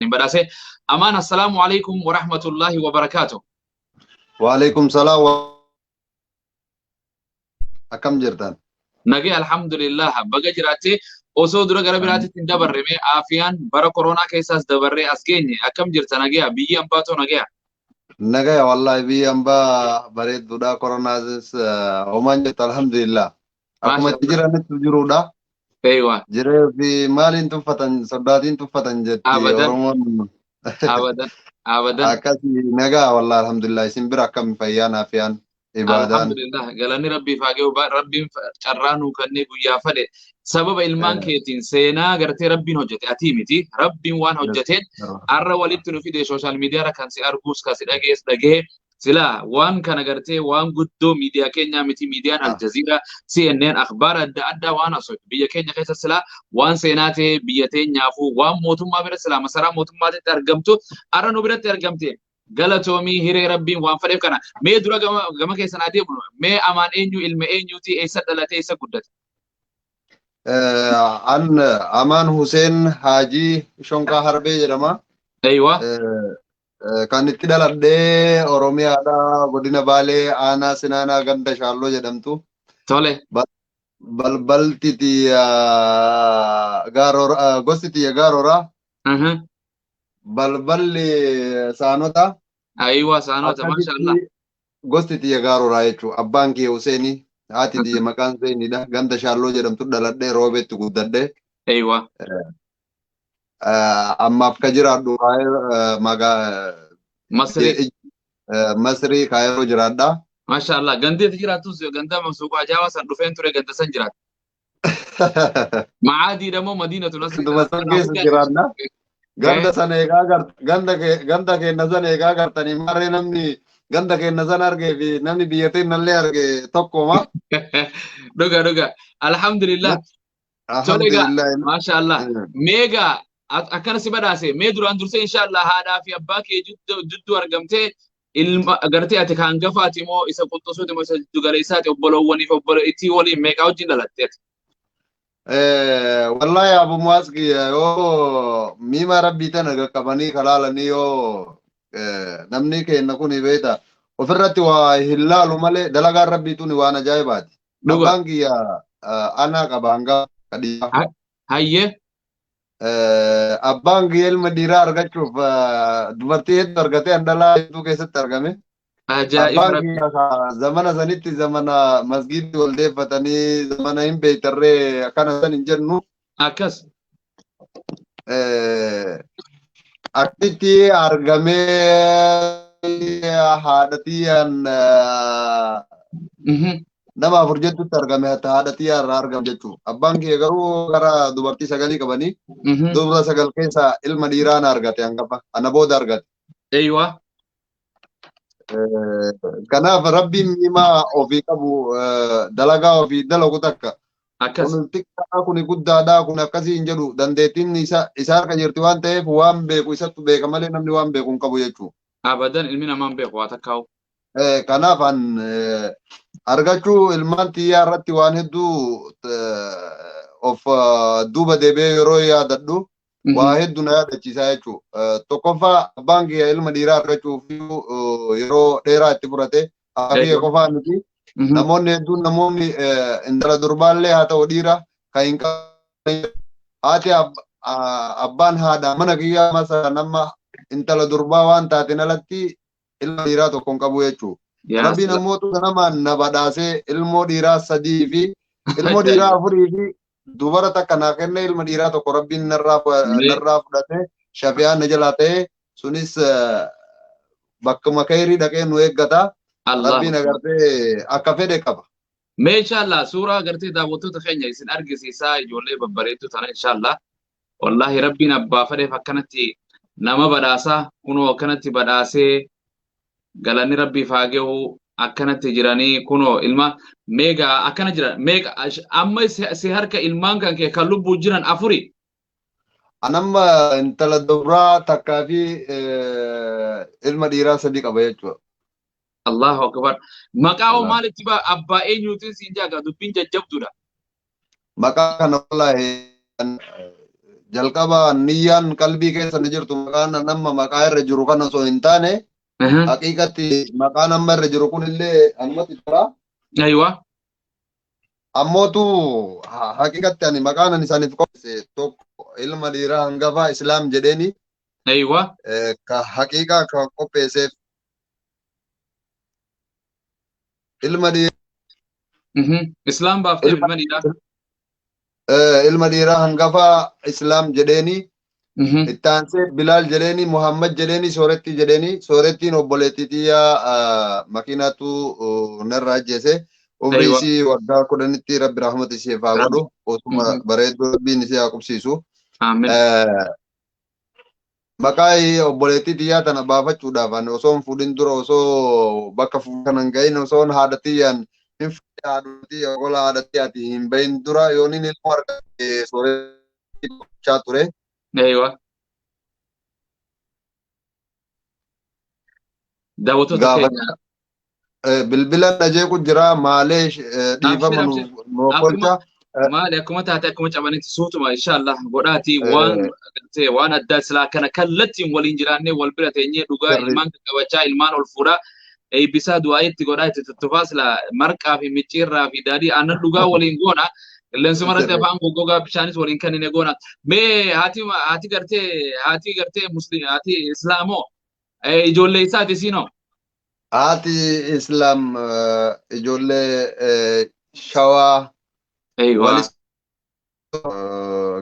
Badhaase. Amaan, assalaamu alaikum wa rahmatullahi wa barakaatu. Waalaikum salaam. Akkam jirtan? Nagee, alhamdulillah, baga jiraattee. Osoo dura gara biraatitti hin dabarre, mee aafiyaan bara koronaa keessaas dabarree as geenye, akkam jirta? Nagaya? Biyyi ambaatoo nagaya? Nagaya wallahi, biyyi ambaa bareedduudha. Koronaasis homaan jirtu, alhamdulillah. Akkuma itti jiranitti jiruudha. Jiree fi maaliin tuffatan, soddaatiin tuffatan jetti Oromoon. Abadan. Abadan. Akkasii, nagaa wallahi, alhamdulillah. Isin bira akkam fayyaan, aafiyaan, ibaadaan? Alhamdulillah, galanni Rabbiif haa ga'u. Rabbiin carraa nuu kennee guyyaa fadhe sababa ilmaan keetiin seenaa gartee Rabbiin hojjete, atii miti, Rabbiin waan hojjeteen har'a walitti nu fide. Social media irra kan si arguus kan si dhagees dhagee, silaa waan kana gartee waan guddoo miidiyaa keenyaa miti, miidiyaan Al Jazeera, CNN, akhbaara adda addaa waan haasoftu biyya keenya keessa silaa waan seenaa ta'e, biyya teenyaafuu waan mootummaa bira silaa masaraa mootummaatitti argamtu har'a nu biratti argamte. Galatoomii, hiree Rabbiin waan fedheef kana. Mee dura gama keessan adeemnu. Mee Amaan eenyu, ilma eenyuti, eessa dhalate, eessa guddate? An Amaan Huseen Haajii Shonkaa Harbee jedhama. Kan itti dhaladhee Oromiyaadha, godina Baalee, aanaa Sinaanaa, ganda Shaalloo jedhamtu. Balbalti tiyya Gaarora, gosti tiyya Gaarora. Balballi Saanota. Aywa, Saanota, masha Allah. Gosti tiyya Gaaroraa jechuudha. Abbaan kiyya Huseenii, haati tiyya maqaan Zeenidha. Ganda Shaalloo jedhamtu dhaladhee, Roobeetti guddadhee. Ammaaf ka jiraadhu Masrii. Masrii, Kaayiroo jiraadha. Masha Allah. Gandi ati jiraattus ganda suuqa ajaa'ibaa san dhufeen ture, ganda san jiraata. Macaadiidha moo Madiinatu Nasri? Ganduma san keessa jiraanna. Ganda sana eegaa ganda keenya sana eegaa gartanii, marree namni ganda keenya sana argee fi namni biyya teenyallee arge tokkoma. Dhuga dhuga. Alhamdulillah. Alhamdulillah. Masha Allah. Meegaa akkana si badhaase, mee duraan dursee inshallah haadhaa fi abbaa kee jidduu argamtee, ilma gartee ati kan hangafaati moo isa quxisuuti moo isa jiddu galeessaati, obboloowwaniif obboleettii waliin meeqaa wajjin dhalatte ati? Wallahi Abu Muaz, yoo miima Rabbii tana qaqqabanii kalaalanii, yoo namni keenya kun beekta ofirratti waa hin laalu malee, dalagaan Rabbii tuni waan ajaa'ibaati. Abbaan kiyya anaa qaba, hangafa kadhiyaa. Abbaan kiyya ilma dhiiraa argachuuf dubartii hedduu argatee, handhalaa hedduu keessatti argame. Abbaan kiyya zamana sanitti, zamana masgiidii wal deeffatanii, zamana hin beektarree akkana san hin jennu. Akkitti argamee haadha tiyyaan nama afur jettutti argame, haadha tiyyaa irraa argame jechuudha. Abbaan kiyya garuu gara dubartii sagalii qabanii, dubra sagal keessaa ilma dhiiraa na argate, hangafa ana booda argate. Kanaaf Rabbiin miimaa ofii qabu, dalagaa ofii dalagu takka. Kun xiqqaadha, kun guddaadha, kun akkasii hin jedhu, dandeettiin isa harka jirti waan ta'eef, waan beeku isattu beeka malee namni waan beeku hin qabu jechuudha. Abadan, ilmi namaa hin beeku waa takkaa'u. Kanaaf an argachuu ilmaan tiyyaa irratti waan hedduu of duuba deebi'ee yeroo yaadadhu waa hedduu na yaadachiisaa jechuudha. Tokkoffaa, abbaan kiyya ilma dhiiraa argachuuf yeroo dheeraa itti fudhate. Kiyya qofaa miti. Namoonni hedduun, namoonni intala durbaallee haa ta'u dhiira kan hin qabne, haati abbaan haadha mana kiyyaa masa nama intala durbaa waan taateen alatti ilma dhiiraa tokko hin qabu jechuudha. Rabbiin ammoo namaan na badhaasee, ilmoo dhiiraa sadii fi ilmoo dhiiraa afurii fi dubara takka naa kenne. Ilma dhiiraa tokko Rabbiin narraa fudhate, shafiyaan na jalaa ta'e. Sunis bakkuma kayrii dhaqee nu eeggata. Rabbiin agartee akka fedhe qaba. Mee inshallah suuraa agartee daawwattoota keenya isin argisiisaa, ijoollee babbareedduu tana inshallah. Wallahi Rabbiin abbaa fedheef akkanatti nama badhaasaa, kunoo akkanatti badhaasee, galanni Rabbiif haa gahu. Akkanatti jiranii kunoo, ilma meeqa akkana jiran, meeqa amma si harka ilmaan kan kee kan lubbuu jiran? Afuri. Anamma intala dubraa takkaa fi ilma dhiiraa sadii qaba jechuudha. Allahu akbar. Maqaa hoo maalitti ba abbaa eenyuutiin siin jaaga, dubbiin jajjabduudha. Maqaa kana wallahi Jalqaba niyyaan qalbii keessa ni jirtu maqaan nama maqaa irra jiru kana osoo hin taane haqiiqatti maqaan amma irra jiru kun illee ammatti tola. Aywa. Ammootu haqiiqatti ani maqaan ani isaaniif qopheesse tokko ilma dhiiraa hangafaa Islaam jedheeni. Aywa. Ka haqiiqaa ka qopheesseef ilma dhiiraa. Islaam baaftee ilma dhiiraa. Ilma dhiiraa hangafaa Islaam jedheeni. Itti aansee Bilaal jedheeni, Muhammad jedheeni, Soorettii jedheeni. Soorettiin obboleettii xiyyaa makiinaatu narraa ajjeese. Umrii isii waggaa 10tti Rabbi rahmata isheef haa godhu. Osuma bareedduu Rabbiin isii haa qubsiisu. Maqaa obboleettii xiyyaa tana baafachuudhaaf ani osoo hin fuudhin dura osoo bakka fuudha kana hin gahin osoo haadha xiyyaan hin fuudhin haadha xiyyaa gola haadha xiyyaati hin bahin dura yooniin ilmoo argate soorettii gochaa ture. Aywa. Daawwattoota keenya. Bilbila na jeequ jira maalee dhiifama nuuf kolcha. Maali akkuma taate akkuma cabanitti suutuma inshallah godhaatii waan gartee waan addaa silaa kana kallattiin waliin jiraannee wal bira teenyee dhugaa ilmaan qaqqabachaa ilmaan ol fuudhaa eebbisaa du'aa itti godhaa itti tuttufaa silaa marqaa fi micciirraa fi daadhii aannan dhugaa waliin goona. Qilleensuma irratti afaan goggogaa bishaanis waliin kan inni goona. Mee haati gartee musliim haati islaamoo ijoollee isaati siinoo? Haati Islaam ijoollee shawaa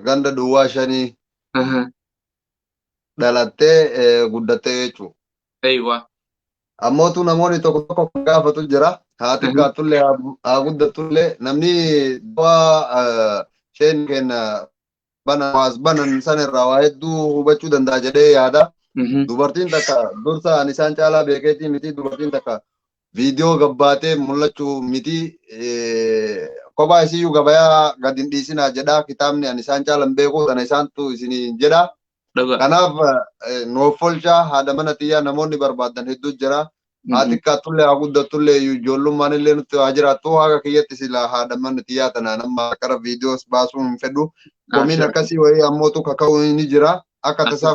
ganda duwwaa 5 dhalattee guddattee jechuudha. Aywa. Ammootu namoonni tokko tokko kan gaafatu jira. Haa xiqqaattullee haa guddattullee namni du'aa isheen kenna bana waas banan san irraa waa hedduu hubachuu danda'a jedhee yaada. Dubartiin takka dursa ani isaan caalaa beekeetii miti dubartiin takka viidiyoo gabbaatee mul'achuu miti kophaa isiyyuu gabayaa gad hin dhiisinaa jedhaa kitaabni ani isaan caalan beeku sana isaantu isinii jedha. Kanaaf nuuf olchaa haadha mana xiyyaa namoonni barbaadan hedduu jira. Haa xiqqaattullee haa guddattullee ijoollummaan illee nutti haa jiraattu haga kiyyatti sila haadha mana xiyyaa tanaan amma kara viidiyoos baasuu hin fedhu. Komiin akkasii wayii ammootu kaka'uu ni jira. Akka tasaa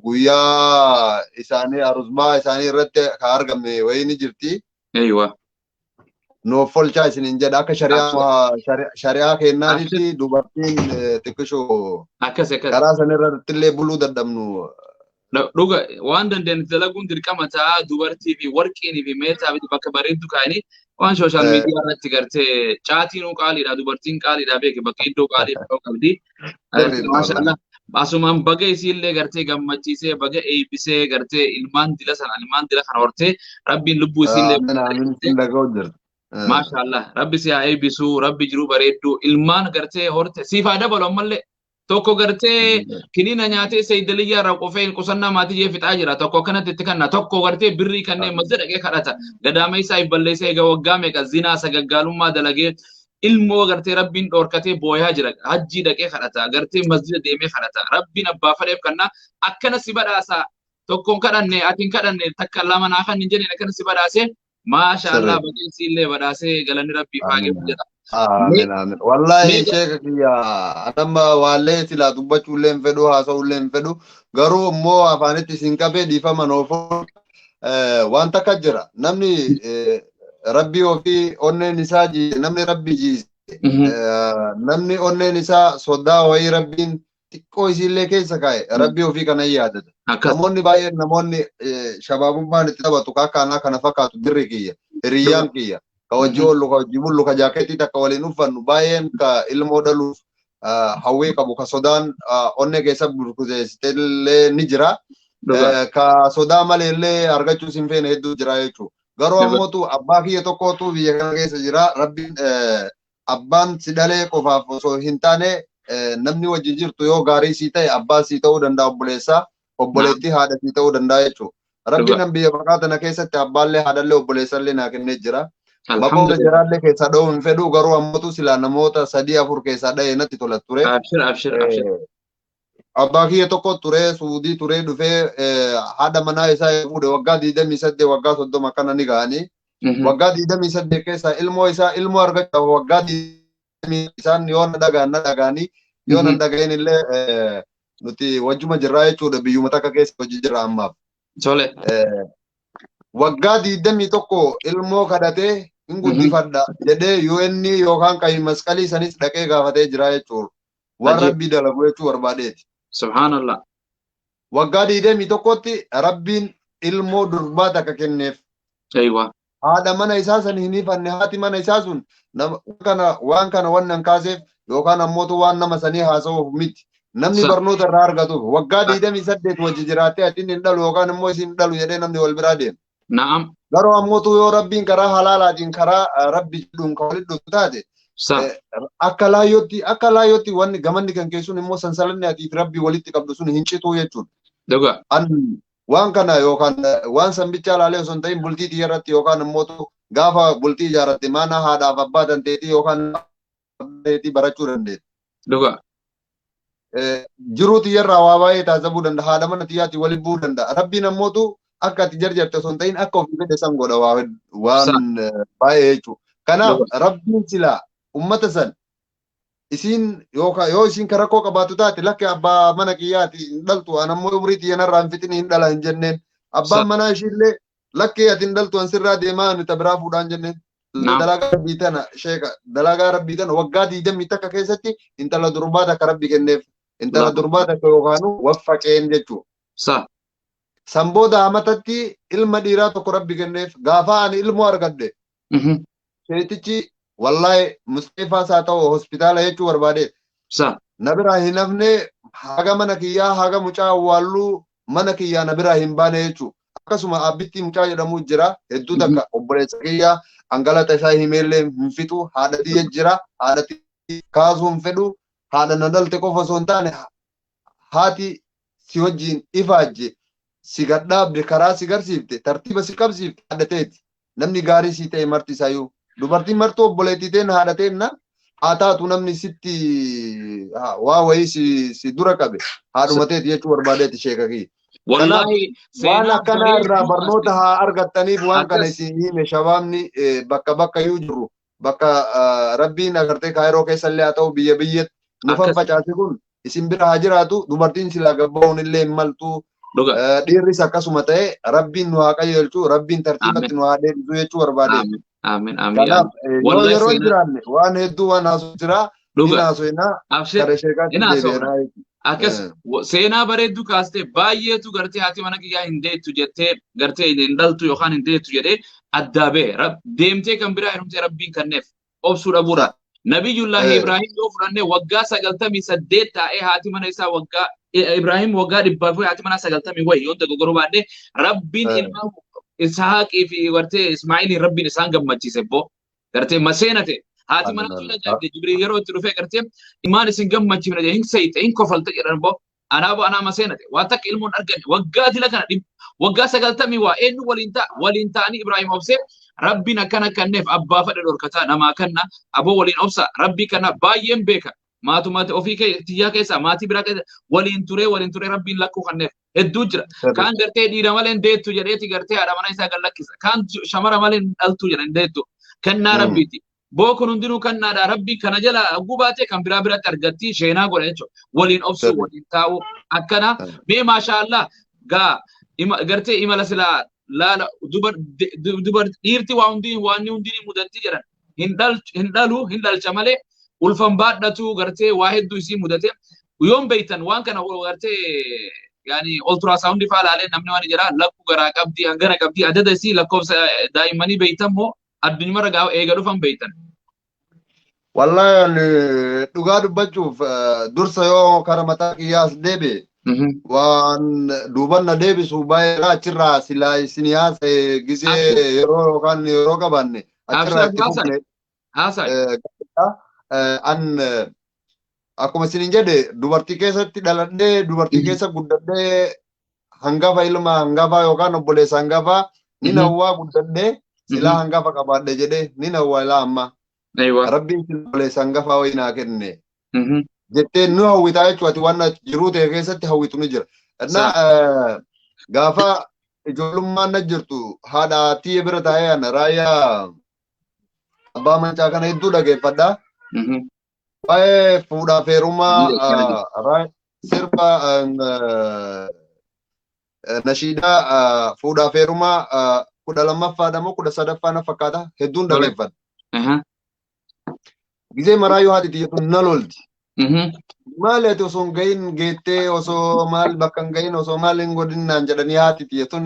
guyyaa isaanii aruzmaa isaanii irratti ka argamne wayii ni jirti. Aywa. Nuuf olchaa isiniin jedha akka shari'aa kennaanitti dubartiin xiqqishoo karaa san irratti illee buluu dadhabnu. Dhuga waan dandeenye dalaguun dirqama ta'a dubartii fi warqiinii fi meetaa fi bakka bareeddu kaa'anii waan sooshaal miidiyaa irratti gartee caatiin qaaliidha dubartiin qaaliidha beeke bakka iddoo qaalii qabdi. Maashaallah. Asumaan baga isiillee gartee gammachiisee baga eebbisee gartee ilmaan dila sana ilmaan dila kana hortee Rabbiin lubbuu isiillee. Maashaallah Rabbi si haa eebbisuu Rabbi jiruu bareedduu ilmaan gartee horte siif haa dabalu ammallee tokko gartee kiniina nyaatee sayyidaliyyaa irraa qofee qusannaa maatii jee fixaa jira tokko akkanatti itti kanna tokko gartee birrii kanneen mazda dhaqee kadhata gadaama isaa balleessee egaa waggaa meeqa zinaa sagaggaalummaa dalagee ilmoo gartee Rabbiin dhoorkatee booyaa jira hajjii dhaqee kadhata gartee masjida deemee kadhata Rabbiin abbaa fadheef kanna akkana si badhaasa tokkoon kadhanne atiin kadhanne takka lama naa kan hin jenne akkana si badhaase maashaallah bageessi illee badhaasee galanni Rabbii faagee jedha. Amiin amiin. Wallaahi sheeka kiyya anamma waallee silaa dubbachuu illee hin fedhu haasa'uu illee hin fedhu garuu immoo afaanitti isin qabee dhiifama nuuf waan takka jira namni Rabbii ofii onneen isaa jiise namni Rabbii jiise namni onneen isaa sodaa wayii Rabbiin xiqqoo isiillee keessa kaa'e Rabbii ofii kana hin yaadata. Namoonni baay'een namoonni shabaabummaan itti taphatu akkanaa kana fakkaatu dirri kiyya hiriyyaan kiyya ka hojii oollu ka hojii bullu ka jaakeetii takka waliin uffannu baay'een ka ilmoo dhaluuf hawwii qabu ka sodaan onnee keessa burkuteessite illee ni jira. Ka sodaa malee illee argachuus hin feene hedduu jira jechuudha. Garuu ammootu abbaa kiyya tokkootu biyya kana keessa jira. Rabbiin abbaan si dhalee qofaaf osoo hin taane namni wajjin jirtu yoo gaarii sii ta'e abbaa sii ta'uu danda'a obboleessaa obboleettii haadha sii ta'uu danda'a jechuudha. Rabbiin nan biyya baqaa tana keessatti abbaallee haadhallee obboleessallee naa kennee jira. Maqoota jaraallee keessaa dha'uu hin fedhu garuu ammootu silaa namoota 3 4 keessaa dha'ee natti tola ture. Abshir abshir abshir. Abbaa kiyya tokko ture Suudii ture dhufee haadha manaa isaa fuudhe waggaa 28 waggaa 30 akkana ni ga'anii. Waggaa 28 keessaa ilmoo isaa ilmoo argachuudhaaf waggaa Isaan yoo na dhagaan na dhagaanii, yoo na dhagahin illee nuti wajjuma jirraa jechuudha, biyyuma takka keessa hojii jirra ammaaf. Tole. Waggaa 21 ilmoo kadhatee hin guddifadha jedhee UN yookaan qayyii masqalii sanis dhaqee gaafatee jira jechuudha. Waan rabbii dalagu jechuu barbaadeeti. Subhaanallah. Waggaa 21tti rabbiin ilmoo durbaa takka kenneef. Aywa. Haadha mana isaa san hin hifanne. Haati mana isaa sun kana waan kana wannan kaaseef yookaan ammootu waan nama sanii haasa'uuf miti. Namni barnoota irraa argatuuf waggaa 28 wajji jiraattee atiin hin dhalu yookaan immoo isin hin dhalu jedhee namni wal biraa deema. Na'am. Garuu ammootu yoo rabbiin karaa halaalaatiin karaa rabbi jedhuun kan walitti dhufu taate akka laayyootti wanni gamanni kan keessun immoo sansalanni atiif rabbii walitti qabdu sun hin cituu jechuudha. Dhuga. An waan kana yookaan waan san bichaa ilaalee osoo hin ta'in bultii tiyya irratti yookaan immoo gaafa bultii ijaarratte mana haadhaaf abbaa dandeettii yookaan dandeettii barachuu dandeetti. Dhuga. Jiruu tiyyarraa waa baay'ee taasisuu danda'a. Haadha mana tiyyaatti waliin bu'uu danda'a. Rabbiin ammootu akka ati jarjarte osoo hin ta'in akka ofii fedhe san godha waan baay'ee jechuudha. Kanaaf rabbiin silaa ummata san isiin yookaan yoo isiin rakkoo qabaattu taate, lakki, abbaa mana kiyyaati hin dhaltu, an ammoo umrii tiyya narraa hin fixin, hin dhala hin jenneen. Abbaan manaa ishiillee lakki, ati hin dhaltu, an sirraa deemaa, ani ta biraa fuudhaan jenneen. Dalagaa rabbii tana, sheeka, dalagaa rabbii tana waggaa 21 keessatti intala durbaa takka rabbi kenneef, intala durbaa takka yookaan waffaqeen jechuudha. San booda amatatti ilma dhiiraa tokko rabbi kenneef. Gaafa ani ilmoo argadhe, sheetichi wallaahi Musxeefaas haa ta'u hospitaala jechuu barbaade. Na biraa hin hafne, haga mana kiyyaa haga mucaa awwaalluu mana kiyyaa na biraa hin baane jechuu. Akkasuma abbittii mucaa jedhamu jira, hedduu takka obboleessa kiyyaa angalata isaa himeellee hin fixu. Haadha tiyya jira, haadha kaasuu hin fedhu. Haadha na dhalte qofa osoo hin taane, haati si wajjin ifaajje, si gadhaabde, karaa si garsiifte, tartiiba si qabsiifte haadha teeti. Namni gaarii si ta'e marti isaayyuu, dubartiin martuu obboleettii teen haadha teenna haa taatu, namni sitti waa wayii si dura qabe haadhuma teeti jechuu barbaadeeti, sheeka kiyya. Wallaahi. Waan akkanaa irraa barnoota haa argattaniif waan kana isin hime. Shabaabni bakka bakka iyyuu jirru, bakka rabbiin agartee Kaayiroo keessallee haa ta'u biyya biyyatti nu facaase kun isin bira haa jiraatu. Dubartiin silaa gabba'uun illee hin maltu. Dhiirris akkasuma ta'e, rabbiin nu haa qajeelchu, rabbiin tartiibatti nu haa deebisu jechuu barbaade. Amiin, amiin. Kanaaf yoo yeroo jiraanne waan hedduu waan haasoo jira. Hin haasofnaa kara sheekaatti deebi'aa. Akkas seenaa bareedduu kaastee, baay'eetu gartee haati mana kiyyaa hin deettu jettee, gartee hin dhaltu yookaan hin deettu jedhee addaa ba'e deemtee kan biraa heerumtee rabbiin kenneef obsuu dhabuudha. Nabiyyullaahi Ibraahim yoo fudhannee waggaa 98 taa'ee, haati mana isaa waggaa Ibraahim waggaa 100 fi haati manaa 90 wayi yoo dogoggoruu baadhee, rabbiin ilma Ishaaqii fi gartee Ismaa'iliin rabbiin isaan gammachiise boo gartee maseenate. Haati mana tun ajaa'ibde. Jibriil yeroo itti dhufee gartee ilmaan isin gammachiifne jedhe, hin sayite, hin kofalte jedhan boo. Anaa boo anaa maseenate, waan takka ilmoon arganne waggaa dila kana waggaa 90 waa eenyu waliin ta'a? Waliin ta'anii Ibraahim obsee rabbiin akkana kenneef. Abbaa fedhe dhorkataa namaa kenna aboo, waliin obsa rabbii kana baay'een beeka. Maatuma ofii tiyyaa keessaa, maatii biraa keessa waliin turee waliin turee rabbiin lakkuu kenneef hedduu jira. Kaan gartee dhiira malee hin deettu jedheeti gartee haadha mana isaa gad lakkisa. Kaan shamara malee hin dhaltu jedha, hin deettu. Kennaa rabbiiti. Boo kun hundinuu kennaadha. Rabbi kana jala gubaatee kan biraa biratti argatti sheenaa godha jechuudha. Waliin obsuu, waliin taa'uu akkana. Mee maashaallah gaa gartee imala silaa laala dubar dhiirti waa hundii waan hundinii mudatti jedhan, hin dhalu, hin dhalcha malee ulfan baadhatu, gartee waa hedduu isii mudate. Yoon beeytan waan kana gartee yaani ultrasound faa laalee namni waan jedha, lakkuu garaa qabdi, hangana qabdi, adada isii lakkoofsa daa'immanii beeytan moo addunyaarra gaafa eega dhufan beeytan? Wallahi ani dhugaa dubbachuuf dursa yoo kara mataa kiyyaas deebi'e, waan duuban na deebisu baay'ee achirraa silaa isin haasa'e gisee yeroo yookaan yeroo qabaanne achirraa itti fufne. An akkuma isinin jedhe dubartii keessatti dhaladhee, dubartii keessa guddadhee, hangafa, ilma hangafa yookaan obboleessa hangafa nin hawwaa guddadhee, silaa hangafa qabaadhe jedhee nin hawwaa ilaa amma. Rabbiin sila obboleessa hangafa wayii naa kenne jettee nu hawwitaa jechuudha, ati waan jiruu ta'e keessatti hawwitu ni jira. Na gaafa ijoollummaan na jirtu haadha tiyya bira taa'ee ana raayyaa abbaa mancaa kana hedduu dhageeffadha. Waa'ee fuudhaaf heerumaa sirba nashiidaa fuudhaaf heerumaa 12ffaadha moo 13ffaa na fakkaata hedduun dhageeffadha. Gizee maraayyuu haati xiyyeetu na lolti. Maali ati osoo hin gahin geettee osoo maal bakka hin gahin osoo maal hin godhin naan jedhanii haati xiyyeetuun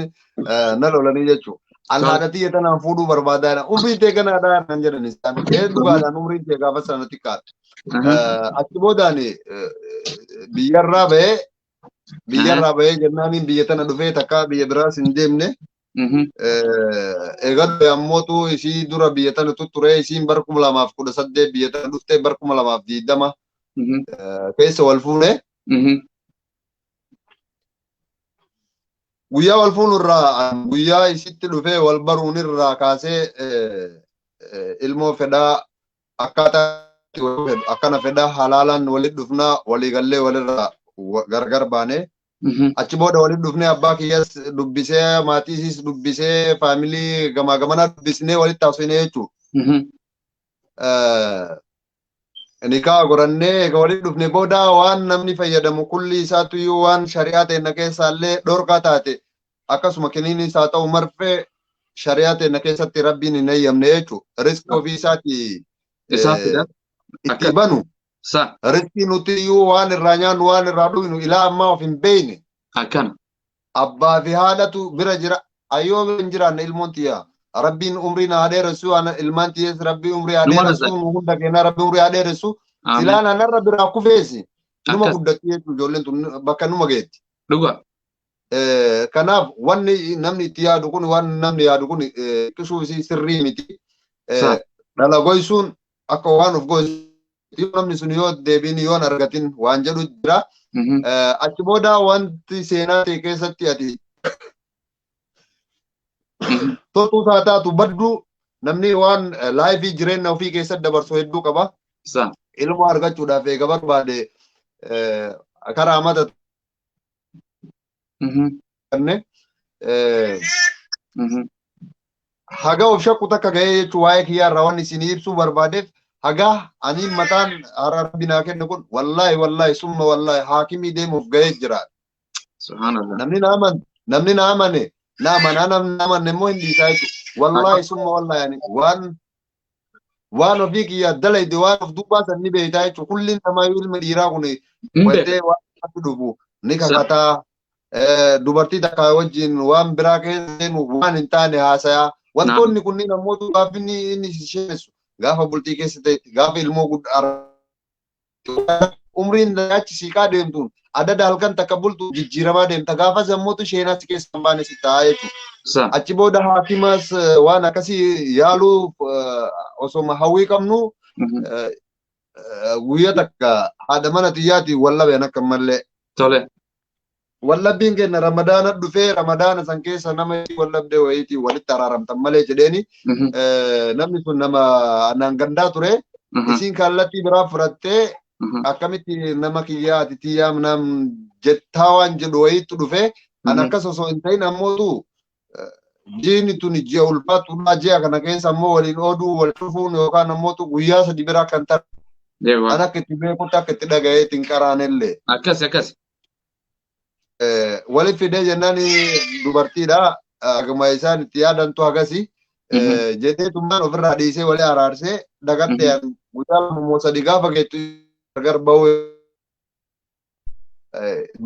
na lolanii jechuudha. An haadha xiyya tanaan fuudhuu barbaadaadha. Umriin tee ganaadha naan jedhan isaan. Ee dhugaadhaan umriin tee gaafa sana xiqqaadha. Achi boodaan biyyarraa bahee jennaaniin biyya tana dhufee takka biyya biraas hin deemne. Eegalee ammootu isii dura biyya tana tutturee isiin bara 2018 biyya tana dhuftee bara 2020 keessa wal fuune. Guyyaa wal fuunu irraa guyyaa isitti dhufee wal baruun irraa kaasee ilmoo fedhaa akkaataa akkana fedhaa halaalaan walitti dhufnaa waliigallee walirraa gargar baanee achi booda walitti dhufnee abbaa kiyyas dubbisee maatii isiis dubbisee faamilii gamaa gamanaa dubbisnee walitti haasofnee jechuudha. Nikaa godhannee egaa walitti dhufne booda waan namni fayyadamu kulli isaatu iyyuu waan shari'aa ta'e keessaallee dhorkaa taate akkasuma kiniinis isaa ta'u marfee shari'aa ta'e keessatti rabbiin hin eeyyamne jechuudha. Riskii ofii isaati itti banu. Riskii nuti iyyuu waan irraa nyaannu waan irraa dhugnu ilaa ammaa of hin beekne. Akkana. Abbaa fi haadhatu bira jira. Ayyoo bira hin jiraanne ilmoon xiyyaa. Rabbiin umrii na dheeressu ilmaan xiyyees rabbiin umrii haa dheeressu hunda keenyaa rabbiin umrii haa dheeressu. Silaan anarra biraa kufeesi. Numa guddatti jechuudha ijoolleen tun bakka numa geetti. Dhuga. Kanaaf wanni namni itti yaadu kun waan namni yaadu kun qisuu isii sirrii miti. Dhala goysuun akka waan of goysu namni sun yoo deebiin yoo hin argatin waan jedhu jira. Achi booda wanti seenaa ta'e keessatti ati toltuu isaa taatu badduu namni waan laayifii jireenya ofii keessatti dabarsu hedduu qaba. Ilmoo argachuudhaaf eega barbaade karaa mata haga of shakku takka ga'ee jechuun waa'ee kiyyaa irraa waan isin ibsuu barbaadeef haga ani mataan har'a rabbi naa kenne kun wallaahi wallaahi summa wallaahi haakimii deemuuf ga'ee jira. Namni na amane namni na amane na amanaa namni na amanne immoo hin dhiisaa jechuudha. Wallaahi summa wallaahi ani waan ofii kiyyaa dalayde waan of duubaa san ni beektaa jechuudha. Kulli namaa ilma dhiiraa kun wantee waan dhufu ni kakataa. Dubartii takka wajjin waan biraa keessa seenu waan hin taane haasayaa. Wantoonni kunniin ammoo gaafa inni shisheessu gaafa bultii keessa ta'etti gaafa ilmoo guddaa umriin achi siiqaa deemtuun adada halkan takka bultu jijjiiramaa deemta gaafa zammotu isheen achi keessa hin baane si ta'a jechuudha. Achi booda haakimas waan akkasii yaaluuf osoma hawwii qabnu guyyaa takka haadha mana xiyyaatiin wallabeen akka mallee. Tole. Wallabbiin kenna ramadaana dhufee ramadaana san keessa nama wallabdee wayiitiin walitti araaramtan malee jedheeni namni sun nama anaan gandaa ture isiin kallattii biraa fudhattee akkamitti nama kiyyaa ati tiyyaa nam jettaa waan jedhu wayiitu dhufee an akkas osoo hin ta'in ammootu jiini tuni ji'a ulfaatuudha ji'a kana keessa ammoo waliin ooduu wal cufuun yookaan ammootu guyyaa sadi biraa kan ta'e an akka itti beekutti akka itti dhaga'ee ittiin qaraanellee. Akkas akkas. Walitti fidee jennaan dubartiidha. Akkuma isaan itti yaadantu akkasi. Jedhee tummaan ofirraa dhiisee walii araarsee dagadhee guyyaa lama moo sadi gaafa geettu gargar bahuu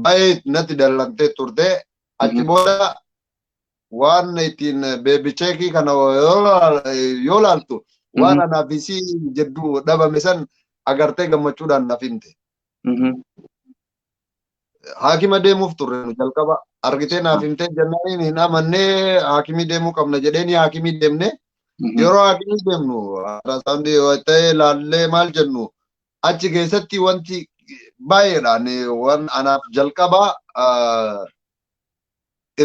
baay'ee natti dallantee turte. Achi booda waan ittiin beebicheekii kana yoo laaltu waan anaaf isii jidduu dhabame san agartee gammachuudhaan naaf himte. Haakima deemuuf turre nu jalqaba argitee naaf himtee jennaan hin amannee haakimii deemuu qabna jedheeni haakimii deemne yeroo haakimii deemnu ultrasound ta'ee laallee maal jennu achi keessatti wanti baay'eedhaan waan anaaf jalqaba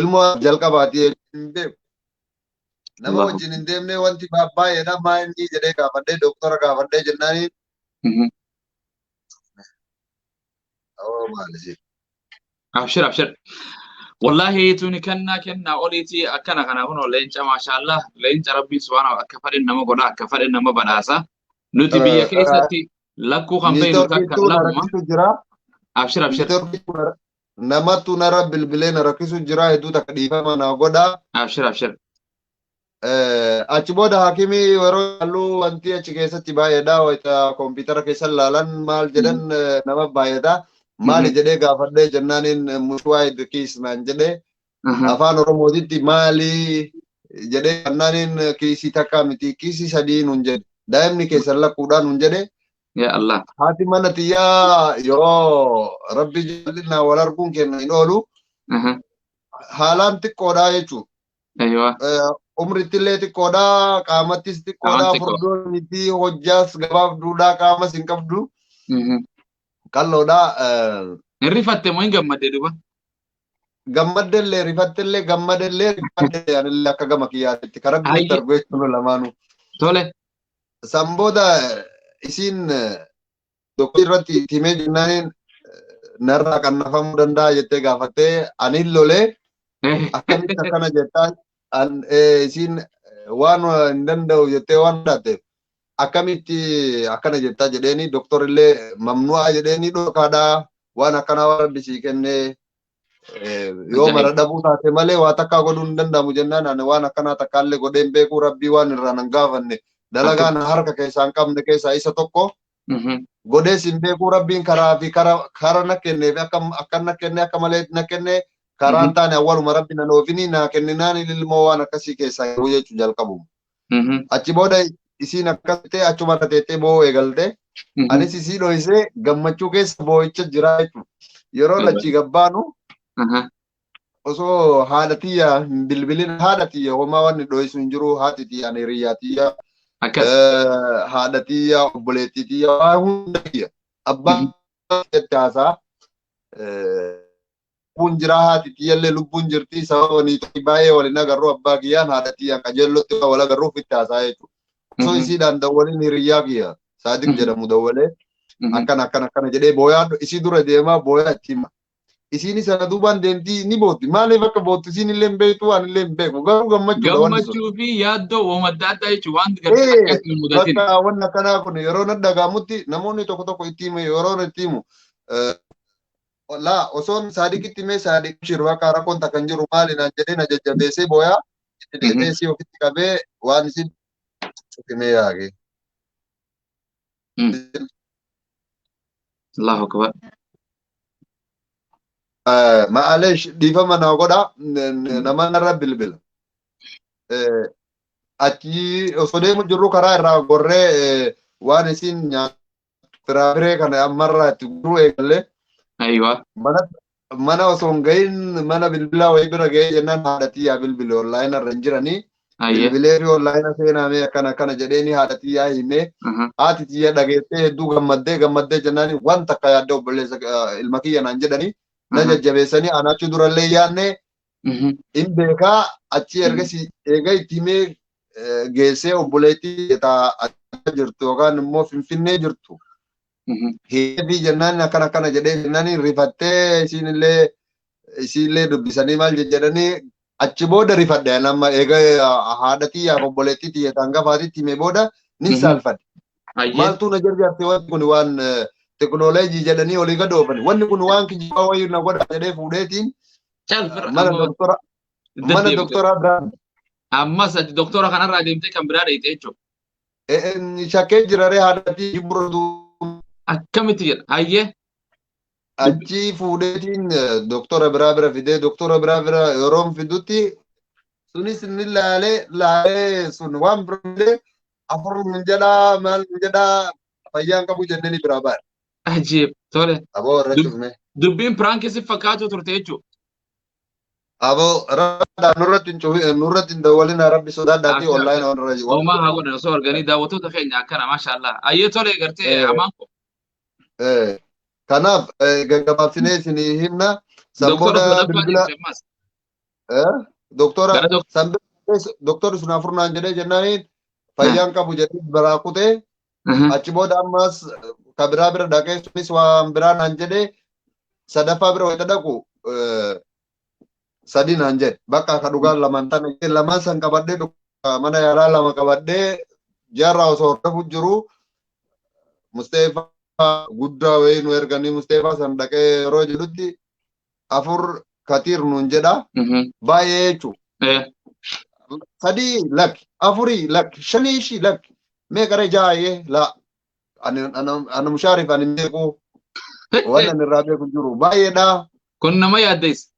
ilmoo jalqabaati hin beeku. Nama wajjin hin deemne wanti baay'eedha maa inni jedhee gaafadhee doktora gaafadhee jennaaniin. Abshir abshir. Wallahi tuni kennaa kennaa oliiti akkana kana kun leenca maashaallah leenca rabbiin subhaanahu akka fadhin nama godha akka fadhin nama badhaasa. Nuti biyya keessatti lakkuu kan beeknu takka lamuma. Jira. Abshir abshir. Namatu nara bilbilee na rakkisu jira, hedduu takka dhiifama na godha. Abshir abshir. Achi booda hakimii yeroo halluu wanti achi keessatti baay'eedha. Wayita kompiitara keessa laalan maal jedhan nama baay'eedha. Maali jedhee gaafadhee jennaaniin mushuwaa kiis naan jedhee, afaan Oromootitti maali jedhee jennaaniin kiisii takka miti, kiisii sadii nuun jedhe. Daa'imni keessan lakkuudhaan nuun jedhe. Ya Allah. Haati mana tiyyaa yoo rabbi jallinaa wal arguun kenna hin oolu. Haalaan xiqqoodhaa jechuudha. Umritti illee xiqqoodhaa, qaamattis xiqqoodhaa, furdoo miti, hojjaas gabaabduudhaa, qaamas hin qabdu. Qalloodhaa. Hin rifatte moo hin gammadde duba? Gammaddellee rifattellee, gammadellee rifaddellee, anillee akka gama kiyyaatti karaa biyya argu jechuudha lamaanuu. Tole. San booda isiin doktorii irratti himee jennaaniin narraa qannafamuu danda'a jettee gaafattee, anin lolee, akkamitti akkana jettaa, isiin waan hin danda'u jettee waan dhaateef, akkamitti akkana jettaa jedheeni, doktorillee mamnu'aa jedheeni, dhorkaadhaa, waan akkanaa waan rabbi sii kennee yoo mara dhabuu taate malee waa takkaa godhuu hin danda'amu jennaan, ani waan akkanaa takkaallee godhee hin beeku, rabbii waan irraa nan gaafanne, dalagaan harka keessaa hin qabne keessaa isa tokko godhees hin beeku, rabbiin karaa fi kara na kenneef akka na kenne akka malee na kenne, karaan taane awwaluma rabbi nan oofini naa kenninaan ilmoo waan akkasii keessaa jiru jechuu jalqabu. Achi booda isiin akkas ta'e achuma irra teettee boo'uu eegalte. Anis isii dhohisee gammachuu keessa boo'icha jira jechuudha. Yeroo achii gabbaanu osoo haadha tiyya hin bilbilin, haadha tiyya homaa wanni dhohisu hin jiru, haati tiyya ani hiriyyaa tiyya, haadha tiyya, obboleettii tiyya, waa hunda tiyya, abbaa itti haasaa lubbuun jira, haati tiyyallee lubbuun jirti, sababa niitii baay'ee waliin agarru, abbaa kiyyaan haadha tiyyaan qajeellotti wal agarruuf itti haasaa jechuudha. Osoo isiidhaan dawwaliin hiriyyaa kiyya Saadiq jedhamu dawwalee akkana akkana akkana jedhee booyaa isii dura deemaa booyaa itti hima. Isiin sana duubaan deemtii ni bootti. Maaliif akka boottu isiin illee hin beektu, waan illee hin beeku. Garuu gammachuudha wanti sun. Gammachuu fi yaaddoo wooma adda addaa jechuun waan gartee akkas hin mudatin. Bakka wanni akkanaa kun yeroo na dhaga'amutti namoonni tokko tokko itti himu, yeroo itti himu. Laa, osoon Saadiqitti himee, Saadiq shir bakka rakkoon takka hin jiru maali naan jedhee na jajjabeessee booyaa itti deemee isii ofitti qabee waan isin himee yaage. Allahu akbar. Ma'aleesh, dhiifama naa godha, nama narra bilbila. Achi osoo deemu jirru karaa irraa gorree waan isin nyaatu firaafiree kana ammarraa itti gurguruu eegallee. Mana osoo hin gahin mana bilbilaa wayii bira gahee jennaan haadha tiyyaa bilbile, onlaayina irra hin jiranii. Bilbilee fi onlaayina seenaamee akkana akkana jedheeni haadha tiyyaa himee, haati tiyya dhageessee hedduu gammaddee, gammaddee jennaani waan takka yaadde obboleessa ilma kiyya naan jedhanii na jajjabeessanii, ana achi durallee yaadne hin beekaa, achi ergasii eega itti himee geessee obboleettii taa jirtu yookaan immoo Finfinnee jirtu. Heebii jennaan akkana akkana jedhee jennaan rifattee, isiinillee dubbisanii maal jedhanii, achi booda rifadhe, nama eega haadha tiyyaaf obboleettii tiyya hangafaatitti himee booda nin saalfadhe. Maaltu na jarjarte, wanti kun waan teknooloojii jedhanii olii gad oofani. Wanni kun waan kijibaa wayii na godha jedhee fuudheetiin mana doktora biraa. Ammas ati doktora kanarraa deemtee kan biraa dheeyte jechuudha. Shakkee jiraree haadha jibura. Akkamitti jedha? Hayyee. Achi fuudheetiin doktora biraa bira fidee, doktora biraa bira yeroon fidutti sunis inni laalee laalee sun waan bira fidee, afur nun jedhaa, maal nun jedhaa, fayyaan qabu jennee biraa baane. Ajiib. Tole. Aboo irra cufne. Dubbiin piraankii si fakkaatu turte jechuudha. Aboo rabbi nurratti hin cufin, nurratti hin dawwalina, rabbi sodaadhaatii onlaayinii irra jiru. Homaa haa godhan osoo arganii daawwattoota keenya akkana, maashaallah. Ayyee, tole, gartee amaan ko. Kanaaf gaggabaabsinee isinii himna. Doktora Sanbooda sadaffaa bilbila deemte ammas. Doktora Gara doktorri sun afur naan jedhee jennaaniin fayyaan qabu jedhee biraa kutee, achi booda ammas ka biraa bira dhaqee sunis waan biraa naan jedhee, sadaffaa bira wayita dhaqu sadi naan jedhe, bakka ka dhugaan lamaan tana lamaan san qabadhee mana yaalaa lama qabadhee jaarraa osoo hordofu jiru. Musteefaa guddaa wayii nu erganii Musteefaa san dhaqee yeroo jedhutti 4 katiir nuun jedha. Baay'ee jechuudha. 3 lakki, 4 lakki, 5 ishii lakki, meeqa 6 la. Ani mushaarif ani beeku waan ani irraa beeku jiru baay'eedha. Kun nama yaaddeessa.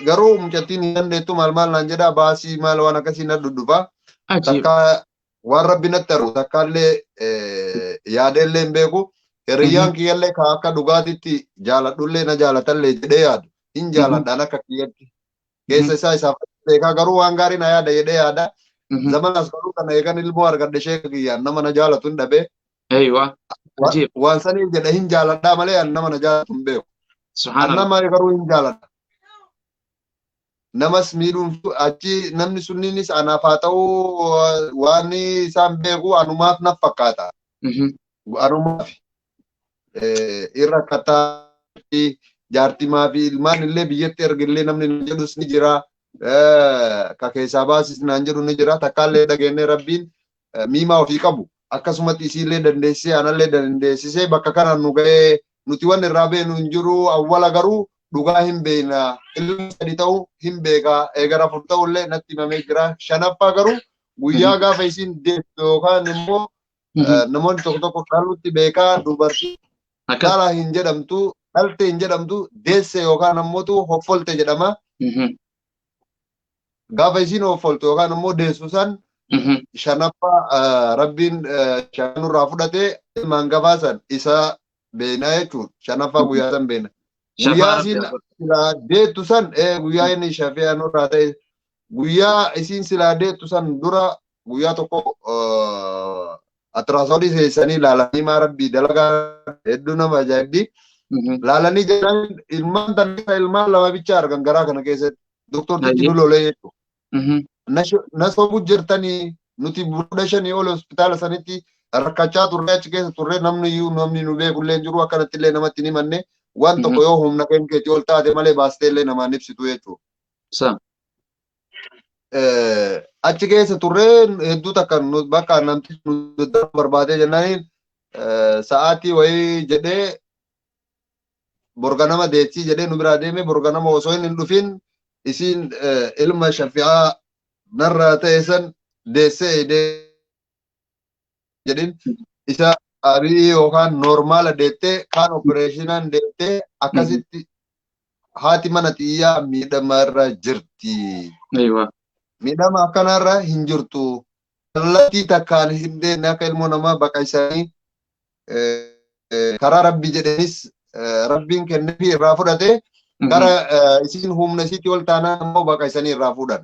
Garuu mucattiin hin dandeettu maal maal naan jedha baasii maal waan akkasii na dhudhufa. Takka waan rabbi natti argu takka illee yaadeellee hin beeku. Hiriyyaan kiyyallee ka akka dhugaatitti jaaladhullee na jaalatallee jedhee yaadu. Hin jaaladhaan akka kiyyatti. Keessa isaa isaaf beekaa garuu waan gaarii na yaada jedhee yaada. Zaman as garuu kana eegan ilmoo argadhe sheeka kiyyaan nama na jaalatu hin dhabee. Waan saniif jedhe hin jaaladhaa malee nama na jaalatu hin beeku. Nama garuu hin jaaladha. Namas miidhuun achi namni sunniinis anaaf haa ta'u waan isaan beeku anumaaf naf fakkaata. Anumaaf irra akkataa jaartimaa fi ilmaan illee biyyatti ergillee namni na jedhus ni jira. Ka keessaa baasis naan jedhu ni jira. Takkaallee dhageenyee rabbiin miimaa ofii qabu. Akkasumatti isiillee dandeessisee anallee dandeessisee bakka kanaan nu ga'ee nuti waan irraa beeknu hin jiru. Awwala garuu dhugaa hin beekna. Ilma 3 ta'uu hin beekaa. Eegara 4 ta'ullee natti himamee jira. 5ffaa garuu guyyaa gaafa isiin deettu yookaan immoo namoonni tokko tokko dhaluutti beekaa dubartii dhala hin jedhamtu, dhalte hin jedhamtu, deesse yookaan ammoo hoffolte jedhama. Gaafa isiin hoffoltu yookaan immoo deessu san 5ffaa rabbiin 5 nurraa fudhatee ilmaan gafaa san isa beekna jechuudha. 5ffaa guyyaa san beekna. Guyyaa isiin silaa deettu san guyyaa inni shafee nurraa ta'e guyyaa isiin silaa deettu san dura guyyaa tokko atiraasoodii seessanii laalanii maa rabbii dalagaa hedduu nama ajaa'ibdi. Laalanii jedhan ilmaan tan ilmaan 2 bicha argan garaa kana keessatti. Doktortichi nu lolee jechuudha. Na sobu jirtanii nuti 15 ol hospitaala sanitti rakkachaa turre achi keessa turre namni iyyuu namni nu beekullee hin jiru akkanatti illee namatti hin himanne waan tokko yoo humna keetii ol taate malee baastee illee namaan ibsitu jechuudha. Achi keessa turre hedduu takka bakka namtichi nu barbaadee jennaaniin sa'aatii wayii jedhee borganama deetsii jedhee nu biraa deeme borganama osoo inni hin dhufin isiin ilma shafi'aa narraa ta'e san deessee jedhin isa abii yookaan noormaala deettee kaan opereeshinaan deettee akkasitti haati mana xiyyaa miidhama irra jirti. Miidhama akkanarra hin jirtu. Kallattii takkaan hin deemne akka ilmoo namaa baqaysanii karaa rabbi jedhenis rabbiin kenneefi irraa fudhate gara isiin humna isiitti ol taanaan immoo baqaysanii irraa fuudhan.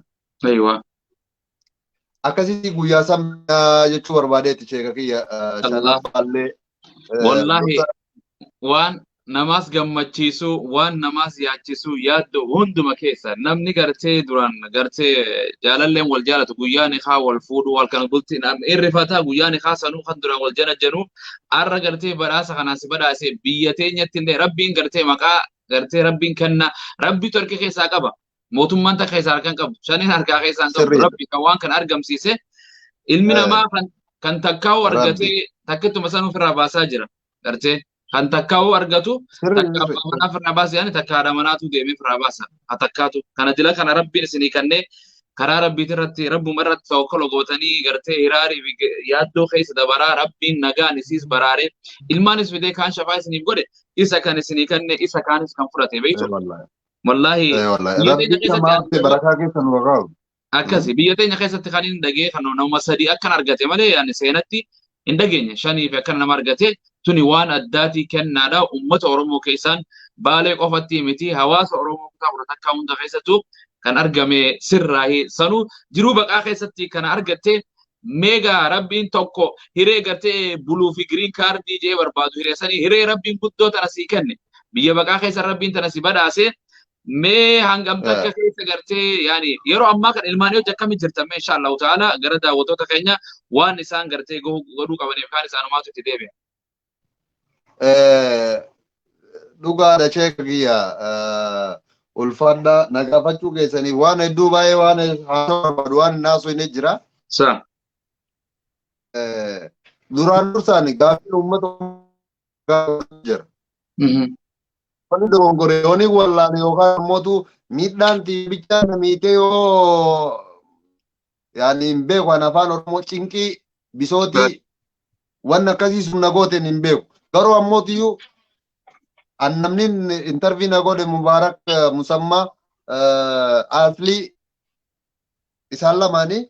Akkasitti guyyaa san jechuu barbaadeetti sheeka kiyya shanaffaallee. Wallaahi waan namaas gammachiisu waan namaas yaachisu yaaddu hunduma keessa namni gartee duraan gartee jaalalleen wal jaalatu guyyaa nikaa wal fuudhu wal kan bulti irrifataa guyyaa nikaa sanuu kan duraan wal janajjanu arra gartee badhaasa kanaan si badhaase biyya teenyatti illee rabbiin gartee maqaa gartee rabbiin kenna rabbitu harka keessaa qaba. Mootummaan takka isaa harkaan qabu shaniin harkaa keessaa hin qabu rabbi kan waan kana argamsiise ilmi namaa kan takkaa'u argatee takkittuma san ofirraa baasaa jira gartee kan takkaa'u argatu takka abbaa manaa ofirraa baasa yaani takka haadha manaatu deemee ofirraa baasa haa takkaatu kana dila kana rabbiin isinii kennee karaa rabbiit irratti rabbuma irratti tawakkala gootanii gartee hiraarii fi yaaddoo keessa dabaraa rabbiin nagaan isiis baraaree ilmaanis fidee kaan shafaa isiniif godhe isa kan isinii kenne isa kaanis kan fudhate beektu. Wallaahi barakaa keessa nu qabu. Akkasi biyya teenya keessatti kan hin dhagee kan nama 3 akkan argate malee yaani seenatti hin dhageenye 5 fi akkana nama argate tuni waan addaatii kennaadha uummata Oromoo keessaan Baalee qofatti miti hawaasa Oromoo kutaa kudha takkaa hunda keessattuu kan argame sirraahi sanuu jiruu baqaa keessatti kana argatte meegaa rabbiin tokko hiree gartee buluu fi giriin kaardii jee barbaadu hiree sanii hiree rabbiin guddoo tana sii kenne biyya baqaa keessa rabbiin tana si badhaase mee hangam takka keessa gartee yaani yeroo ammaa kan ilmaan hojii akkamii jirtan mee insha Allahu ta'ala gara daawwattoota keenya waan isaan gartee godhuu qabaniif kaan isaanumaatu itti deebi'a. Dhugaadha sheeka kiyya ulfaadha na gaafachuu keessaniif waan hedduu baay'ee waan haasa'uu barbaadu waan naasuu hin jira. Duraan dursaan gaaffiin uummata jira. Wanni dogongore yooni wallaale yookaan immoo miidhaan tiibichaa na miite yoo yaani hin beeku an afaan Oromoo cinqii bisootii wanni akkasii sun na gooteen hin beeku. Garuu ammootiyyuu an namni interview na godhe Mubaarak Musammaa Aslii isaan lamaanii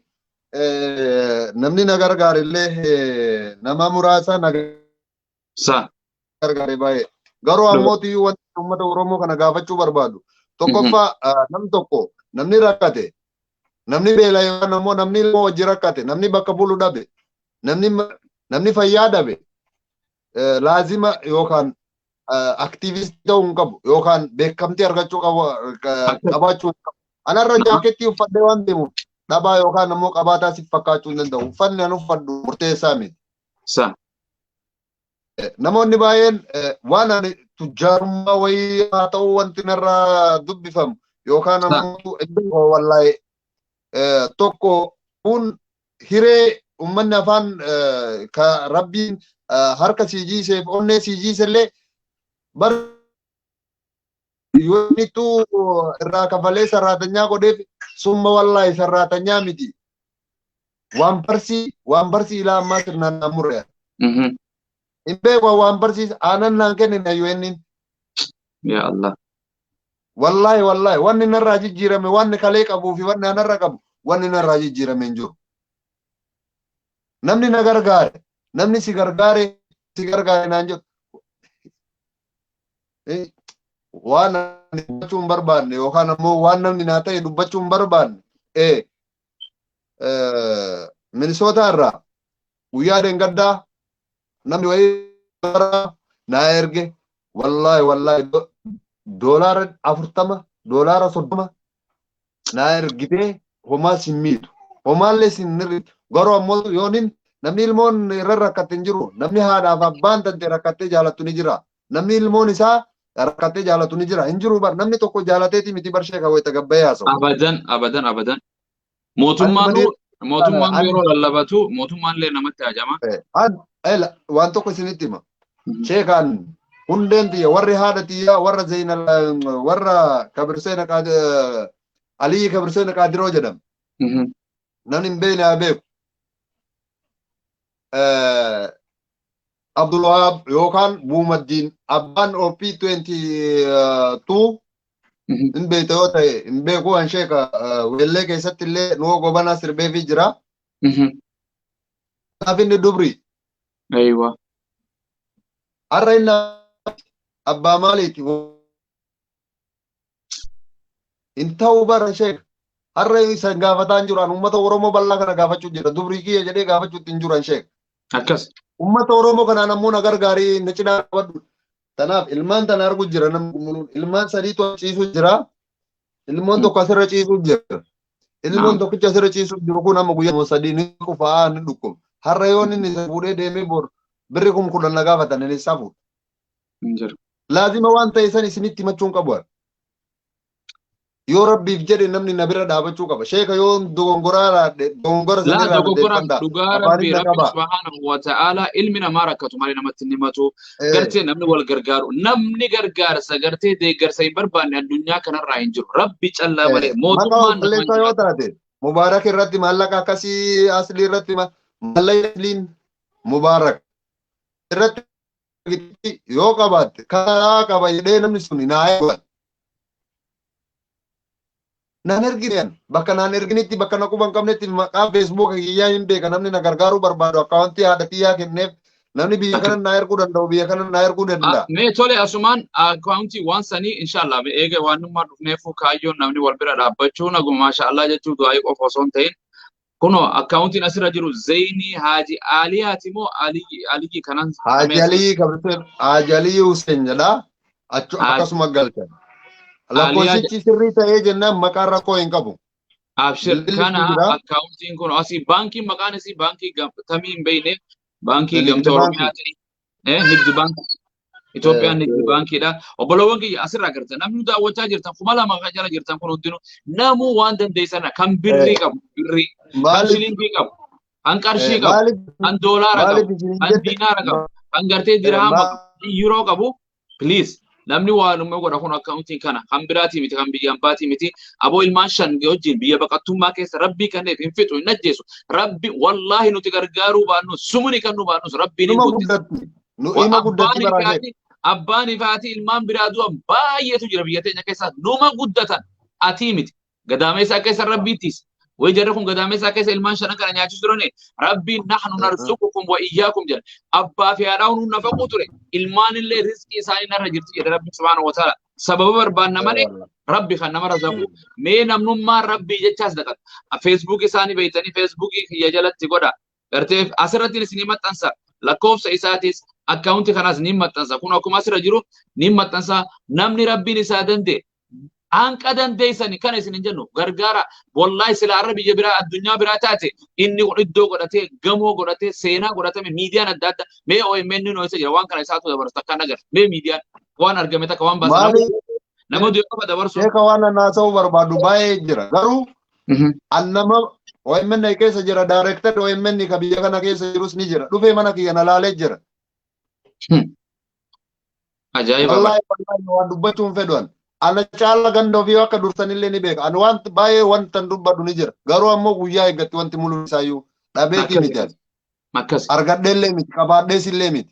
namni na gargaare illee nama muraasa na gargaare baay'ee. Garuu ammootiyyuu wanti uummata Oromoo kana gaafachuu barbaadu. Tokkoffaa namni tokko namni rakkate namni beela yookaan ammoo namni ilmoo wajji rakkate namni bakka bulu dhabe namni fayyaa dhabe laazima yookaan aktiivistii ta'uu hin qabu yookaan beekamtii argachuu qabaachuu hin qabu. Anarra jaakettii uffadhee waan deemuuf dhabaa yookaan ammoo qabaataa siif fakkaachuu hin danda'u. Uffanni an uffadhu murteessaa miti. Namoonni baay'een waan ani tujjaarummaa wayii haa ta'u wanti narraa dubbifamu yookaan ammoo wallaahi tokko kun hiree uummanni afaan ka rabbiin harka sii jiiseef onnee sii jiisellee bar yoonittuu irraa kafalee sarraatanyaa godheef summa wallaahi sarraatanyaa miti. Waan barsii ilaa ammaa sirnaan naan murre. Hin beeku waan barsiis aanan naan kennine yu'ennin. Yaa Allah. Wallaahi wallaahi wanni narraa jijjiirame wanni kalee qabuu fi wanni anarra qabu wanni narraa jijjiirame hin jiru. Namni na gargaare namni si gargaare si gargaare naan jedhu. Waan ani dubbachuu hin barbaanne yookaan ammoo waan namni naa ta'e dubbachuu hin barbaanne Minisootaa irraa guyyaa deengaddaa namni wayii naa erge wallaahi wallaahi $40 $30 naa ergitee homaa sin miitu homaallee sin hirritu garuu ammoo yoonin namni ilmoon irra rakkatte hin jiru namni haadhaaf abbaan tante rakkattee jaalattu ni jira namni ilmoon isaa rakkattee jaalatu ni jira hin jiru bar namni tokko jaalateeti miti bar sheeka wayita gabbayee haasa'u. Abadan abadan abadan. Mootummaan yeroo lallabatu mootummaan illee namatti hajama. Waan tokko isinitti hima. Sheekaan hundeen tiyya warri haadha tiyyaa warra Zeynal warra Kabirseena Aliyyi Kabirseena Qaadiroo jedhama. Namni hin beekne haa beeku. Abdulwahaab yookaan Buumaddiin abbaan OP 22 hin beekta yoo ta'e hin beeku an sheeka weellee keessatti illee nuwo gobanaa sirbeefii jira. Kanaaf inni dubri. Aywa. Har'a inni abbaa maaliiti? Hin ta'u bara sheeka. Har'a isa gaafataa hin jiru. An uummata Oromoo bal'aa kana gaafachuu jira. Dubrii kiyya jedhee gaafachuutti hin jiru an sheeka. Akkas. Uummata Oromoo kanaan ammoo na gargaarii na cinaa qabadhu. Tanaaf ilmaan tana argu jira namni gumuruun. Ilmaan sadiitu ciisuu jira. Ilmoon tokko asirra ciisuu jira. Ilmoon tokkicha asirra ciisuu jiru kun amma guyyaa sadii ni qufaa ni dhukkuba. Har'a yoo inni isa fuudhee deemee bor birri 10,000 na gaafatan inni isaa fuudha. Laazima waan ta'e san isinitti himachuun qabu. Yoo rabbiif jedhe namni na bira dhaabachuu qaba. Sheeka yoo dogongoraa raadhe dogongora Laa sanirraa dogongora deeffadha. dhugaa Afaan rabbi na rabbi qaba. subhaanahu wa ta'ala ilmi namaa rakkatu malee namatti hin himatu. Gartee namni wal gargaaru namni gargaarsa gartee deeggarsa hin barbaanne addunyaa kanarraa hin jiru. Rabbi callaa malee Maqaa mootummaan namaan obboleessaa yoo jiraatu. taate Mubaarak irratti maallaqa akkasii aslii irratti maallaqa asliin Mubaarak irratti yoo qabaatte karaa qaba jedhee namni sun naa eegan. Naan ergine bakka naan erginitti bakka na quba hin qabnetti maqaa feesbuuka kiyyaa hin beeka namni na gargaaruu barbaadu akkaawuntii haadha kiyyaa kenneef namni biyya kana naa erguu danda'u biyya kana naa erguu danda'a. Mee tole asumaan akkaawuntii waan sanii inshallah mee eega waan nummaa dhufneefu kaayyoon namni wal bira dhaabbachuu naguma maashaallah jechuu du'aayii qofa osoo hin ta'in kunoo akkaawuntiin asirra jiru Zeynii Haaji Aliyaati moo Aliyyi kanan Haaji Aliyyi Kabirteen Haaji Aliyyi Hussein jedha. Akkasuma galchan. Lakkoofsichi sirrii ta'ee jennaan maqaan rakkoo hin qabu. Abshir Bilbilli kana jira. akkaawuntiin kun asii baankiin maqaan isii baankii tamii hin beekne baankii Nigdi gamtaa baankii. Oromiyaa ta'e Nigdi baankii Itoophiyaan Nigdi baankiidha. Obbolowwan kiyya asirraa gartan namni nu daawwachaa jirtan 2000 kan jala jirtan kun hundinuu namuu waan dandeessan kan birrii qabu birrii kan Maaliif shilingii qabu Kan qarshii qabu, kan doolaara qabu, kan diinaara qabu, kan gartee dirhama qabu, yuuroo qabu, please namni waa numme godha kun akkaawuntiin kana kan biraatii miti kan biyya ambaatii miti aboo ilmaan shan wajjin biyya baqattummaa keessa rabbii kanneef hin fixu hin ajjeesu rabbi wallaahi nuti gargaaruu baannu sumuni kan nu baannus rabbiin hin guddisa. Abbaan ifaati ilmaan biraa du'an baay'eetu jira biyya teenya keessa numa guddatan atii miti gadaameessaa keessa rabbiittis. Way jarri kun gadaameessaa keessa ilmaan shanan kana nyaachisu turani rabbiin nahnu narzuqukum wa iyyaakum jedha. Abbaa fi haadhaa nuun nafaquu ture ilmaan illee rizqii isaanii narra jirti jedha rabbi subhaanahu wa ta'ala. Sababa barbaanna malee rabbi kan nama razaqu mee namnummaan rabbii jechaas dhaqatu. Feesbuukii isaanii beeytanii feesbuukii kiyya jalatti godha. Gartee asirratti isinii maxxansa lakkoofsa isaatis akkaawuntii kanaas ni maxxansa. Kun akkuma asirra jiru ni maxxansa namni rabbiin isaa danda'e. Hanqa dandeessani kana isin hin jennu gargaara wallahi sila arra biyya biraa addunyaa biraa taate inni kun iddoo godhatee gamoo godhatee seenaa godhatame miidiyaan adda addaa mee OMN nu eessa jira waan kana isaatu dabarsu takka nagar mee miidiyaan waan argame takka waan baasan nama du'e qofa dabarsu. Sheeka waan haasa'uu barbaadu baay'ee jira garuu an nama OMN keessa jira daayireektarri OMN ka biyya kana keessa jirus ni jira dhufee mana kiyya na laalee jira. Ajaa'iba. Wallahi waan dubbachuun fedhan. Ana caala ganda ofii akka dursanillee ni beeka. Ani waan baay'ee wanta dubbadhu ni jira. Garuu ammoo guyyaa eeggatti wanti mulu isaayyuu dhabeetii miti. Akkas. Argadheellee miti qabaadheesillee miti.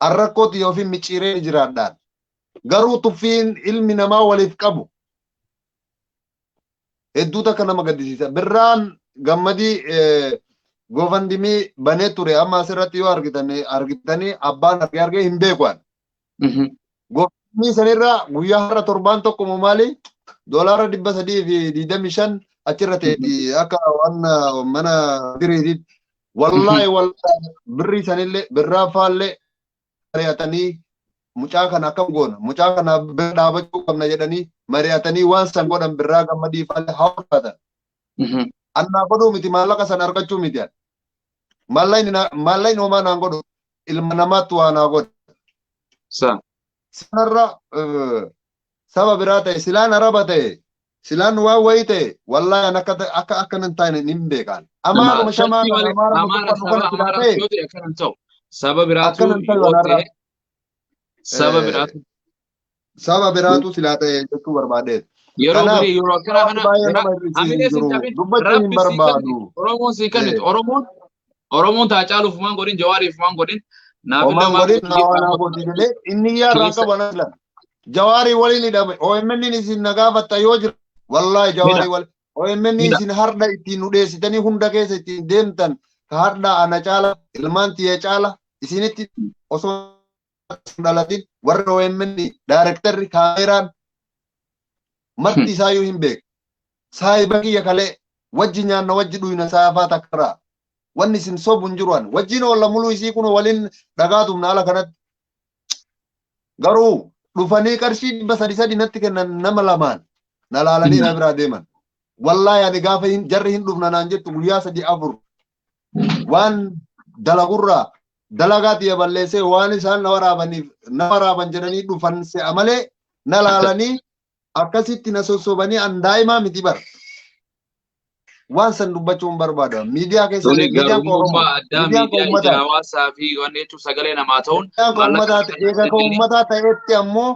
Arrakkooti yookiin micciiree ni jiraadhaan. Garuu tuffiin ilmi namaa waliif qabu hedduu takka nama gaddisiisa. Birraan gammadii GoFundMe banee ture amma asirratti yoo argitanii abbaan argee argee hin beeku ani. GoFundMe sanirraa guyyaa har'a torbaan tokko moo maali $325 achirra ta'eeti akka waan mana diriitiitti. Wallaahi wallaahi birrii sanillee birraa faallee mari'atanii mucaa kana akkam goona mucaa kana bira dhaabachuu qabna jedhanii mari'atanii waan san godhan birraa gammadii faallee hawwatan. Annaa godhuu miti maallaqa san argachuu miti. Maallaqni homaa naan godhu ilma namaatti waa naa godha. Sanarra saba biraa ta'e silaan araba ta'e silaan waan wayii ta'e wallaahi an akka akka nan taane hin beekan. Amaaruma shamaa kana amaaruma tokko kana ta'e saba biraatu yoo ta'e saba biraatu saba biraatu silaa ta'e jechuu barbaadeet. Yeroo garii yeroo akkana kana hamilee sin cabin rabbi si kenni Oromoon si kennitu Oromoon taa caaluuf maan godhin Jawaariif maan godhin naafillee maan godhin jedhee inni yaarraa qaba na Jawaarii waliin hidhame OMN isin na gaafatta yoo jira wallaahi Jawaarii waliin OMN isin harda ittiin nu dheessitanii hunda keessa ittiin deemtan ka harda ana caala ilmaan tiyya caala isinitti osoo dhalatin warri OMN daayirektarri kaameraan marti isaayyuu hin beeku. Saayiba kiyya kalee wajji nyaanna wajji dhuyna saafaa takkarraa wanni isin sobu hin jiru an wajjin oolla muluu isii kun waliin dhagaatumna ala kanatti. Garuu dhufanii qarshii 300 natti kennan nama lamaan na laalanii na biraa deeman. Wallaahi ani gaafa jarri hin dhufna naan jettu guyyaa 3-4 waan dalagurraa dalagaa tiyya balleessee waan isaan na waraabaniif na waraaban jedhanii dhufan se'a malee na laalanii akkasitti na sossobanii an daa'imaa miti bara. Waan san dubbachuu hin barbaadu. Miidiyaa keessa miidiyaan Oromoo addaa miidiyaa ija hawaasaa fi waan jechuun sagalee namaa ta'uun eega ka uummataa ta'etti ammoo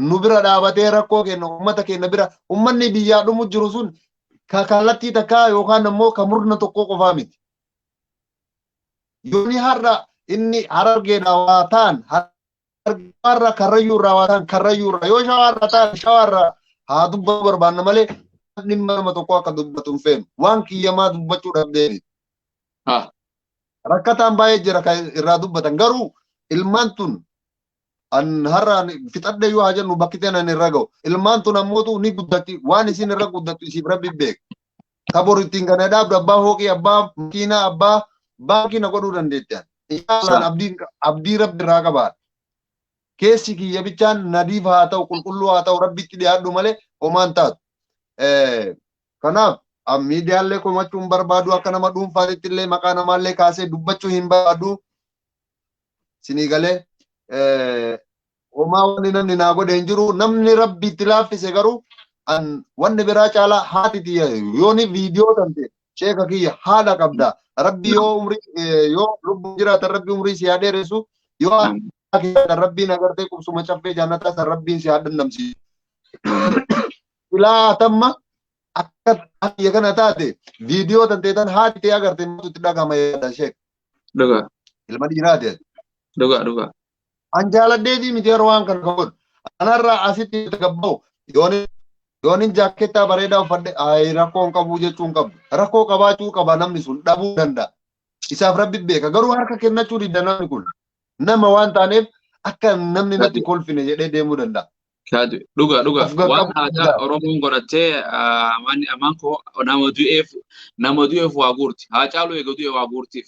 nu bira dhaabatee rakkoo kenna uummata keenya bira uummanni biyyaa dhumu jiru sun ka kallattii takkaa yookaan ammoo ka murna tokko qofaa miti. Yooni har'a inni harargeedhaa waa ta'an harargeerraa karrayyuurraa waa ta'an karrayyuurraa yoo shawaarraa ta'an shawaarraa haa dubbatu barbaanna malee dhimma nama tokko akka dubbatu hin feenu waan kiyyamaa dubbachuu dhabdeeni. Rakkataan baay'ee jira kan irraa dubbatan garuu ilmaan tun an har'a fixadhe yoo haa jennu bakki ta'an irra ga'u ilmaan tun ammootu ni guddatti waan isin irra guddattu isiif rabbi beeka. Kabor ittiin kana dhaabdu abbaa hooqii abbaa makiinaa abbaa baankii na godhuu dandeetti. Inshallah abdii rabbi irraa qabaa. Keessi kiyya bichaan nadiif haa ta'u qulqulluu haa ta'u rabbitti dhiyaadhu malee homaan taatu. Kanaaf miidiyaalee komachuu hin barbaadu akka nama dhuunfaatitti illee maqaa namaallee kaasee dubbachuu hin barbaadu. Sinii galee homaa wanni namni naa godhe hin jiru namni rabbi itti laaffise garuu an wanni biraa caalaa haati tiyya yooni viidiyoo tante Sheeka kiyya haadha qabda. Rabbi yoo umrii yoo lubbuun jiraatan rabbi umrii si haa dheeressu. Yoo rabbiin agartee qubsuma caffee jannataa san rabbiin si haa dandamsiisu. Ilaa tamma akka kiyya kana taate viidiyoo tanteetan haati ta'e agartee maaltu itti dhagahama yaada sheek. Dhugaa. Ilma dhiiraati. Dhugaa dhugaa. An jaaladheetii miti yeroo waan kana godhu. Anarraa asitti gabba'u yoonin jaakkeettaa bareedaa uffadhe ayi rakkoo hin qabu jechuu hin qabdu. Rakkoo qabaachuu qaba namni sun dhabuu danda'a. Isaaf rabbi beeka. Garuu harka kennachuu dida namni kun. Nama waan taaneef akka namni natti kolfine jedhee deemuu danda'a. Dhugaa dhugaa waan aadaa Oromoon godhattee amaan koo nama du'eef waa guurti. Haa caalu eega du'e waa guurtiif.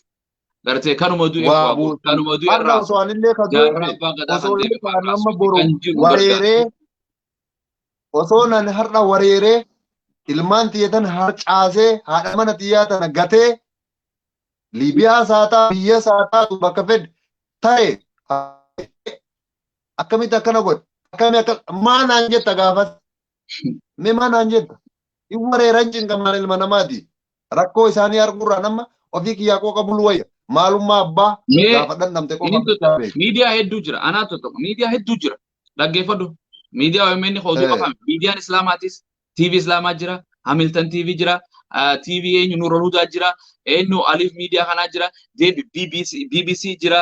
Gartee kanuma du'eef waa guurti. Kanuma du'e irraa. Osoo anillee ka du'e osoo nama boru wareeree osoo nan har'a wareeree ilmaan tiyyatan harcaasee haadha mana tiyyaa tana gatee Liibiyaa saataa biyya saataatu bakka fedhe ta'e akkamitti akkana godhe akkami akka maa naan jetta gaafas mee maa naan jetta hin wareeran cinqamaan ilma namaati rakkoo isaanii arguurraa nama ofii kiyyaa qooqa bulu wayya maalummaa abbaa gaafa dhandhamte qofa. Miidiyaa hedduu jira anaa tokko miidiyaa hedduu jira dhaggeeffadhu miidiyaa OMN oduu qofame miidiyaan islaamaatis TV islaamaa jira Hamilton TV jira TV eenyu Nurul Hudaa jira eenyu Alif miidiyaa kanaa jira deebi BBC jira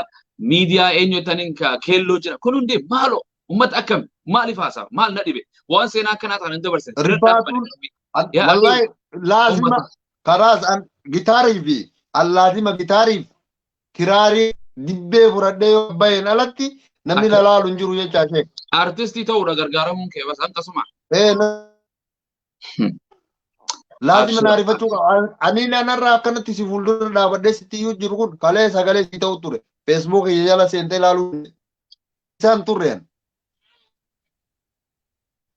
miidiyaa eenyu taniin keelloo jira kun hundi maaloo ummata akkam maaliif haasaa maal na dhibe waan seenaa akkanaa ta'an hin dabarsan. Rifaatuun wallahi laazima karaas gitaarii fi allaazima gitaariif kiraarii dibbee fudhadhee yoo baheen alatti namni lalaalu hin jiru jechaa ishee. Artistii ta'uudha gargaaramuun kee bas akkasuma. Laazima na ariifachuu qaba. Ani nanarraa akkanatti si fuuldura dhaabadhee sitti iyyuu jiru kun kalee sagalee si ta'u ture. Facebook jala seentee ilaaluu isaan turreen.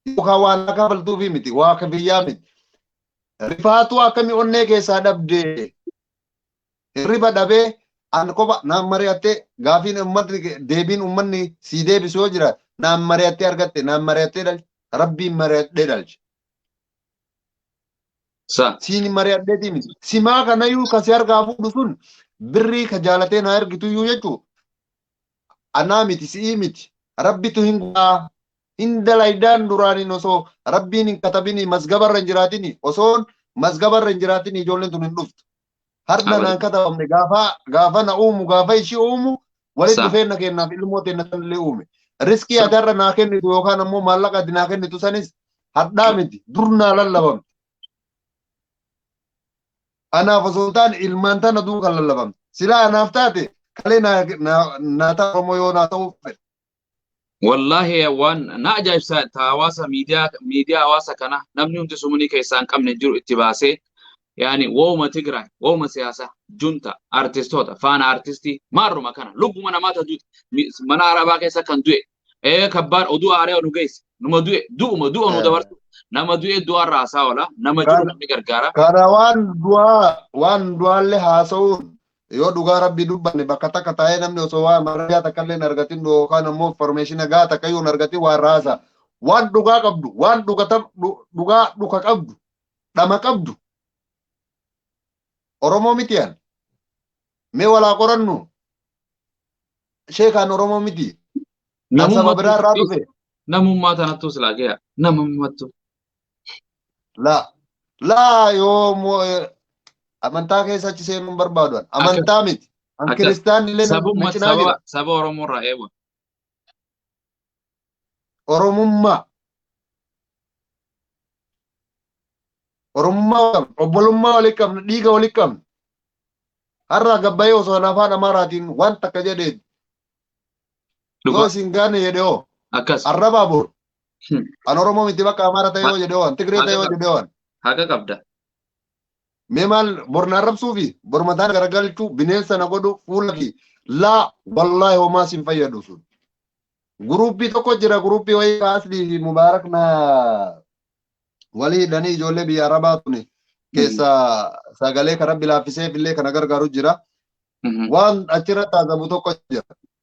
Yookaan waan akka faltuufi miti waa akka biyyaa miti. Rifaatuu akkamii onnee keessaa dhabdee hirriba dhabee an kopha naan mari'attee gaafiin uummatni deebiin uummanni sii deebisu yoo jira naan mari'attee argatte naan mari'attee dhalche rabbiin mari'adhee dhalche. Siin mari'adheetii miti. Simaa kanayyuu kasi harkaa fuudhu sun birrii ka jaalatee naa ergituyyuu jechuu anaa miti si'ii miti rabbitu hin godhaa hin dalaydaan duraaniin osoo rabbiin hin katabini mazgabarra hin jiraatini osoon mazgabarra hin jiraatini ijoolleen tun hin dhuftu. Har'a naan katabamne gaafa na uumu gaafa ishii uumu walitti dhufeenna kennaaf ilmoo teenna sanillee uume. Riskii ati har'a naa kennitu yookaan ammoo maallaqa ati naa kennitu sanis hadhaa miti dur naa lallabamte. Anaaf osoo hin taane ilmaan tana duuka lallabamte. Silaa anaaf taate kalee naa ta'a Oromoo yoo naa ta'uu fedhe. Wallahi waan na ajaa'ibsa hawaasa miidiyaa hawaasa kana namni hundi sumunii keessaa hin qabne jiru itti baasee yaani wooma Tigraay wooma siyaasaa junta artistoota faana artistii maarruma kana lubbuma namaa ta duute mana arabaa keessa kan du'e kabbaan oduu haaree nu geesse numa du'e du'uma du'a nu dabarsu nama du'e du'arraa haasaa oola nama jiru namni gargaara. Kana waan du'aallee haasa'uun yoo dhugaa rabbii dubbanne bakka takka taa'ee namni osoo waan margaa takka illee hin argatin yookaan ammoo informeeshina gaa takka iyyuu hin argatin waan raasa. Waan dhugaa qabdu waan dhugaa dhuka qabdu dhama qabdu Oromoo miti an. Mee walaa qorannu sheekaan Oromoo miti. An saba biraa irraa dhufe. Namummaa tanattuu silaa gaya. Namummaattu. Laa laa yoo amantaa keessa achi seenuu hin barbaadu. Amantaa miti. An kiristaanni illee na cinaa jira. Saba Oromoo irraa eewa. Oromummaa. Oromummaa qabna. Obbolummaa walii qabna. Dhiiga walii qabna. Har'a gabbayee osoo afaan Amaaraatiin waan takka jedhee yoo isin gaane jedhee hoo. Akkas. Arrabaa bor. An Oromoo miti bakka Amaara ta'e yoo jedhee waan Tigree ta'e yoo jedhee waan. Haqa qabda. Mee maal borna arrabsuufi bormataan garagalchuu bineensa na godhu fuula kee laa wallaahi homaa sin fayyadu sun. Guruuppii tokko jira guruuppii wayii Aslii fi Mubaarak na walii hidhanii ijoollee biyya Arabaa tuni keessa sagalee kan rabbi laaffiseef illee kana gargaaru jira. Waan achirratti haasamu tokko jira.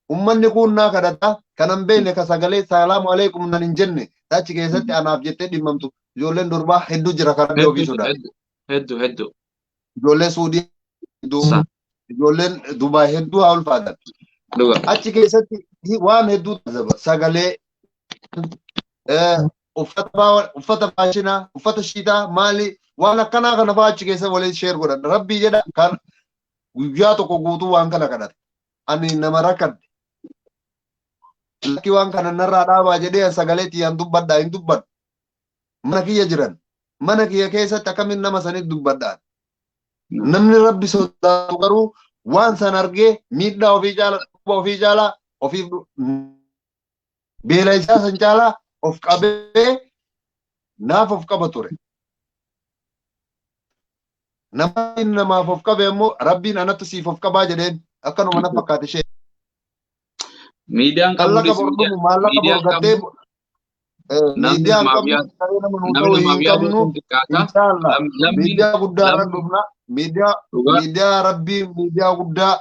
Ummanni kun naa kadhata kanan beekne ka sagalee salaamu alaikum nan hin jenne achi keessatti anaaf jettee dhimmamtu ijoolleen durbaa hedduu jira kan rabbi ofii sodaatu. Hedduu hedduu. Ijoollee Suudii hedduu, ijoolleen Dubaay hedduu haa ulfaatan. Achi keessatti waan hedduu taasisa. Sagalee, uffata faashinaa, uffata shiitaa, maali waan akkanaa kana fa'aa achi keessa waliin share godhan. Rabbii jedha kan guyyaa tokko guutuu waan kana kadhate. Ani nama rakkadhe. Lakki waan kana narraa dhaabaa jedhee sagalee tiyyaan dubbadhaa hin dubbadhu. Mana kiyya jiran. Mana kiyya keessatti akkamiin nama sanitti dubbadhaan. Namni Rabbi sodaatu garuu waan san argee miidhaa ofii caalaa, dhukkuba ofii caalaa, ofiif beela isaa san caalaa of qabee naaf of qaba ture. Namni namaaf of qabe ammoo Rabbiin anattu siif of qabaa jedheen akkanuma na fakkaate ishee. Miidiyaan qabnu Maallaqa bor dhumu maallaqa bor gattee miidiyaan qabnu sagalee nama nuu ta'u hin qabnu inshaallah miidiyaa guddaa irra dhufna miidiyaa miidiyaa Rabbii miidiyaa guddaa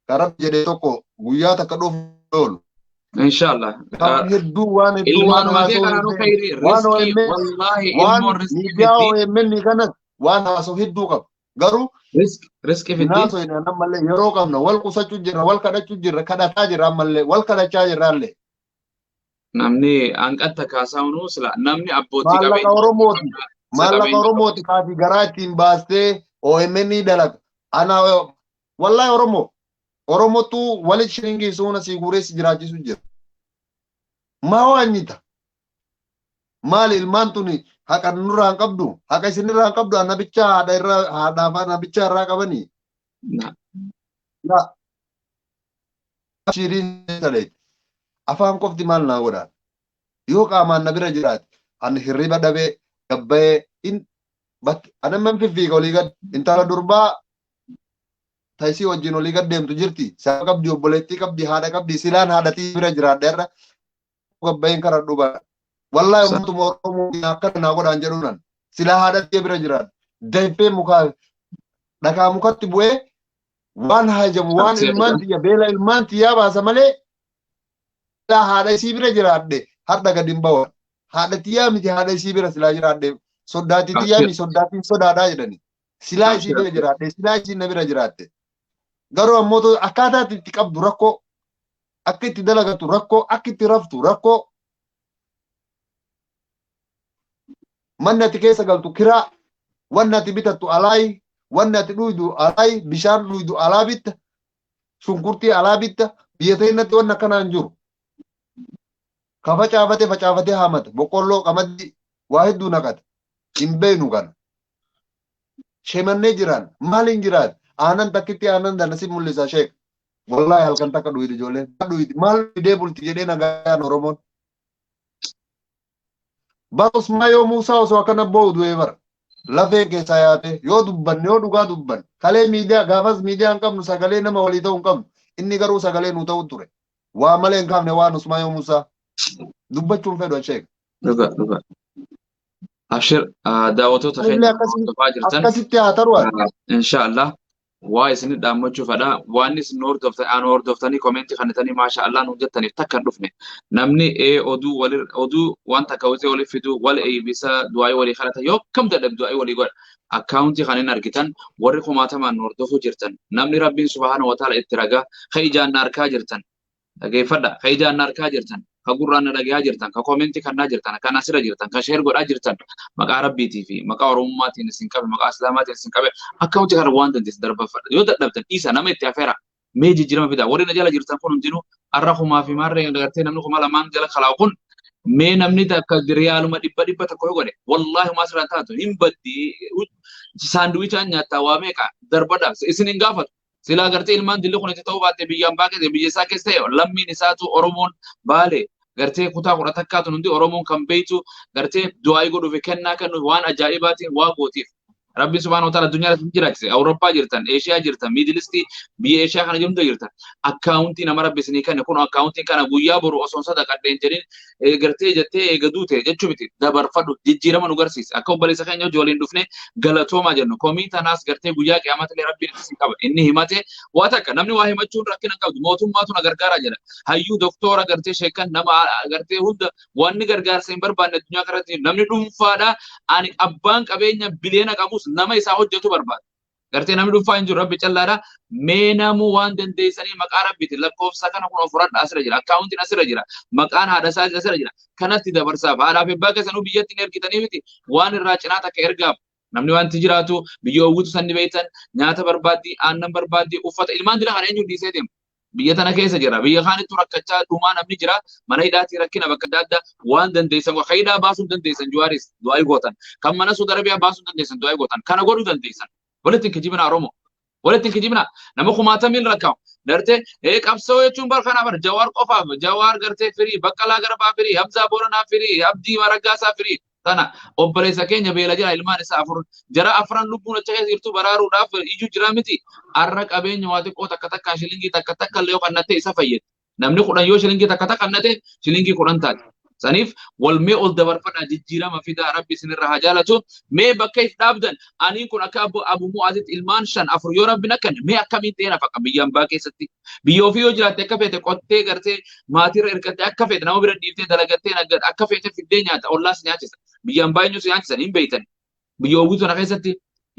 kan Rabbi jedhe tokko guyyaa takka dhufu oolu. Inshallah. Waan hedduu waan hedduu waan Ilmaan kee kanaan khayri waan riskii wallahi waan ilmoon riskii miidiyaa fiddi. OMN kanas waan haasoo hedduu qaba. Garuu Riskii fiddi. naasoo hin ammallee yeroo qabna wal qusachuu jirra wal kadhachuu jirra kadhataa jirra ammallee wal kadhachaa jirra illee. Namni hanqatta kaasaa'uun sila namni abbootii Maallaqa qabeenya Oromooti. Maallaqa qabeenya Oromooti kaati garaa ittiin baastee OMN dalaga. Ana wallahi Oromoo Oromootu walitti shiringii suuna sii guuree si jiraachisu jira. Maa waanyita? Maali ilmaan tuni haqa nurraa hin qabdu? Haqa isinirraa hin qabdu? Ana bichaa haadha irraa haadhaaf ana bichaa irraa qabanii? Yaa shiriin saddeet. Afaan qofti maal naa godhaan? Yoo qaamaan na bira jiraate ani hirriba dhabee gabbayee in bat ani amman fiffiiga olii gad intala durbaa taysii wajjin olii gad deemtu jirti. Sababa qabdi, obboleettii qabdi, haadha qabdi, silaan haadhatii bira jiraadha irra gabbayeen karaa dhuba. Wallahi uummatuma Oromoo akkana naa godhaan jedhuunan silaa haadhatii bira jiraadha. Dafee mukaa dhakaa mukatti bu'ee waan hajamu waan ilmaan tiyya beela ilmaan tiyyaa baasa malee silaa haadha isii bira jiraadhe har'a gad hin bahu. Haadha tiyyaa miti haadha isii bira silaa jiraadhe soddaatii tiyyaa miti soddaatiin sodaadhaa jedhani. Silaa isii bira jiraadhe silaa isiin na bira jiraatte. Garuu ammoo akkaataa itti qabdu rakkoo akka itti dalagattu rakkoo akka itti raftu rakkoo manni ati keessa galtu kiraa wanni ati bitattu alaayi wanni ati dhuydu alaayi bishaan dhuydu alaa bitta shunkurtii alaa bitta biyya teennatti wanni akkanaa hin jiru. Ka facaafate facaafatee haamata boqqolloo qamadii waa hedduu naqata hin beeynu kana. Shemannee jiraan maaliin jiraat aanan takkitti aanan dana si mul'isa sheek. Wallahi halkan takka dhuydi ijoolleen dhuydi maal dhuyidee bulti jedhee nagaan Oromoon. Bara Usmaayoo Muusaa osoo akkana boo'u du'ee bara. Lafeen keessaa yaate yoo dubbanne yoo dhugaa dubbanne kalee miidiyaa gaafas miidiyaa hin qabnu sagalee nama walii ta'uu hin qabnu inni garuu sagalee nuu ta'u ture. Waa malee hin kaafne waan Usmaayoo Muusaa dubbachuun fedhu sheek. Dhuga dhuga. Abshir daawwattoota keenya hordofaa jirtan. Akkasitti haa taru. Inshaallah. Waa isin dhaammachuu fedha. Waan isin hordoftan aan hordoftanii komentii kannitanii maasha Allah nuun jettaniif takka hin dhufne. Namni oduu wali oduu waan takka wixii walii fiduu wal eeybisa du'aayii walii kadhata yoo kam dadhabe du'aayii walii godha. Akkaawuntii kan hin argitan warri kumaatamaan nu hordofuu jirtan namni Rabbiin subhaanahu wa ta'ala itti ragaa ka ijaan na arkaa jirtan dhageeffadha ka ijaan na arkaa jirtan ka gurraan na dhagayaa jirtan ka komentii kannaa jirtan kan asirra jirtan ka share godhaa jirtan maqaa Rabbiitii fi maqaa Oromummaatiin isin qabe maqaa Islaamaatiin isin qabe akkaawuntii kana waan dandeessu darbafadha yoo dadhabdan dhiisa nama itti afeera mee jijjiirama fidaa warri na jala jirtan kun hundinuu har'a kumaa fi maarree gartee namni 2000 jala kalaa'u kun mee namni takka riyaaluma 100 yoo godhe wallaahi homaa asirraan taatu hin baddi saanduwichaan nyaattaa waa meeqa darbadha isin hin gaafatu. Silaa gartee ilmaan dilli kun itti ta'uu baatte biyyaan baaqete biyya isaa keessa ta'e lammiin isaatu Oromoon Baale gartee kutaa 11 hundi Oromoon kan beeytu gartee du'aayii godhuuf kennaa kennuuf waan ajaa'ibaatiin waa gootiif. Rabbiin subhaanahu wa ta'ala addunyaa irratti jiraachise. Awurooppaa jirtan, Eeshiyaa jirtan, Miidil Istii biyya Eeshiyaa kana jirtu jirtan. Akkaawuntii nama Rabbi isinii kenne kun akkaawuntiin kana guyyaa boru osoo sadaqadheen jedhin gartee jettee eega duute jechuu miti dabarfadhu jijjiirama nu garsiisa. Akka obboleessa keenya hojii waliin dhufne galatoomaa jennu. Komii tanaas gartee guyyaa qiyaamaatti illee Rabbiin itti qaba. Inni himate waa takka namni waa himachuun rakkina hin qabdu. Mootummaatu na gargaaraa jedha. Hayyuu doktora gartee sheekan nama gartee hunda wanni gargaarsa hin barbaanne addunyaa kanarratti namni dhuunfaadha. Ani abbaan qabeenya biliyoona qabus nama isaa hojjetu barbaada. Gartee namni dhuunfaa hin jiru rabbi callaadha. Mee namuu waan dandeessanii maqaa rabbiiti lakkoofsa kana kun furadha asirra jira. Akkaawuntiin asirra jira. Maqaan haadha isaa asirra jira. Kanatti dabarsaaf. Haadhaaf abbaa keessanuu biyyatti hin ergitanii miti. Waan irraa cinaa takka ergaaf. Namni wanti jiraatu biyya oowwitu sanni beektan nyaata barbaaddi, aannan barbaaddi, uffata ilmaan dila kana eenyu dhiisee deema. Biyya tana keessa jira. Biyya kaanittu rakkachaa dhumaa namni jira. Mana hidhaatii rakkina bakka adda addaa waan dandeessan kan hidhaa baasuu dandeessan Juwaaris du'aa gootan. Kan mana Suudi Arabiyaa baasuu dandeessan du'aa gootan. Kana godhuu dandeessan. Walitti hin kijibinaa Oromoo. Walitti hin kijibinaa. Nama kumaatamiin rakkaa'u. Gartee qabsoo jechuun bar kana bar Jawaar qofaaf Jawaar gartee firii Baqqalaa Garbaa firii Hamzaa Booranaa firii Abdii Maraggaasaa firii tana obboleessa keenya beela jira ilmaan isaa afur jara afran lubbuun achi keessa jirtu baraaruudhaaf ijuu jira miti arra qabeenya waa xiqqoo takka takka shilingii takka takka illee yoo kannate isa fayyada namni 10 yoo shilingii takka takka kannate shilingii 10 taati saniif wal mee ol dabarfadhaa jijjiirama fidaa rabbi isinirra haa jaalatu mee bakka if dhaabdan aniin kun akka Abu Mu'aazitti ilmaan 5 4 yoo rabbi nakkanne mee akkamiin ta'e nafaqa biyya ambaa keessatti biyya ofii yoo jiraatte akka feete qottee gartee maatiirra hirkattee akka feete nama bira dhiiftee dalagattee akka feete fiddee nyaata ollaas nyaachisa biyya ambaa eenyu si nyaachisan hin beeytan biyya oowwitu na keessatti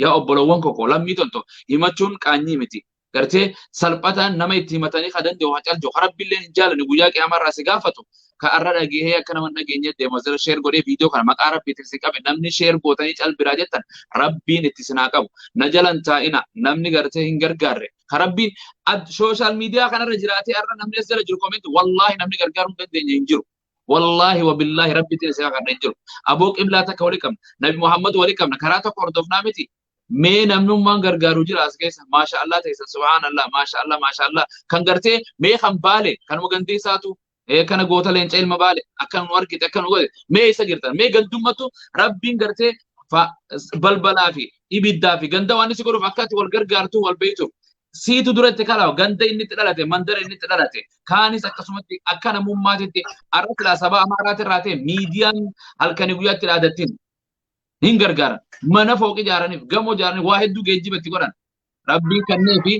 yaa obbolowwan koko lammii tolto himachuun qaanyii miti gartee salphataan nama itti himatanii ka danda'u haa calju ka rabbiillee hin jaalanne guyyaa qiyaamarraa si gaafatu ka arra dhagahee akka nama dhageenye deemu asirra sheer godhee viidiyoo kana maqaa rabbiitiin si qabe namni sheer gootanii cal biraa jettan rabbiin itti sinaa qabu na jalan taa'ina namni gartee hin gargaarre ka rabbiin sooshaal miidiyaa kanarra jiraatee arra namni as jala jiru koomenti wallaahi namni gargaaruu hin dandeenye hin jiru. Wallaahi wabillaahi rabbiitiin si kakadha hin jiru. Aboo qiblaa takka walii qabna. Nabi Muhammad walii qabna. Karaa tokko hordofnaa miti. Mee namnummaan gargaaru jira as keessa. Maasha Allah teessan subhaanallah maasha Allah maasha Allah. Kan gartee mee kan baale kanuma gandii isaatu kana goota leenca ilma baale akka nu argite akka nu godhe mee isa jirtan mee gandummatu rabbiin gartee balbalaa fi ibiddaa fi ganda waan isi godhuuf akka ati wal gargaartu wal beektuuf. Siitu duratti kalaaw ganda inni itti dhalate mandara inni itti dhalate kaanis akkasumatti akka namummaatitti arra silaa saba amaaraati irraa ta'e miidiyaan halkanii guyyaatti dhaadattiin hin gargaaran mana fooqi ijaaraniif gamoo ijaaraniif waa hedduu geejjiba itti godhan rabbii kannee fi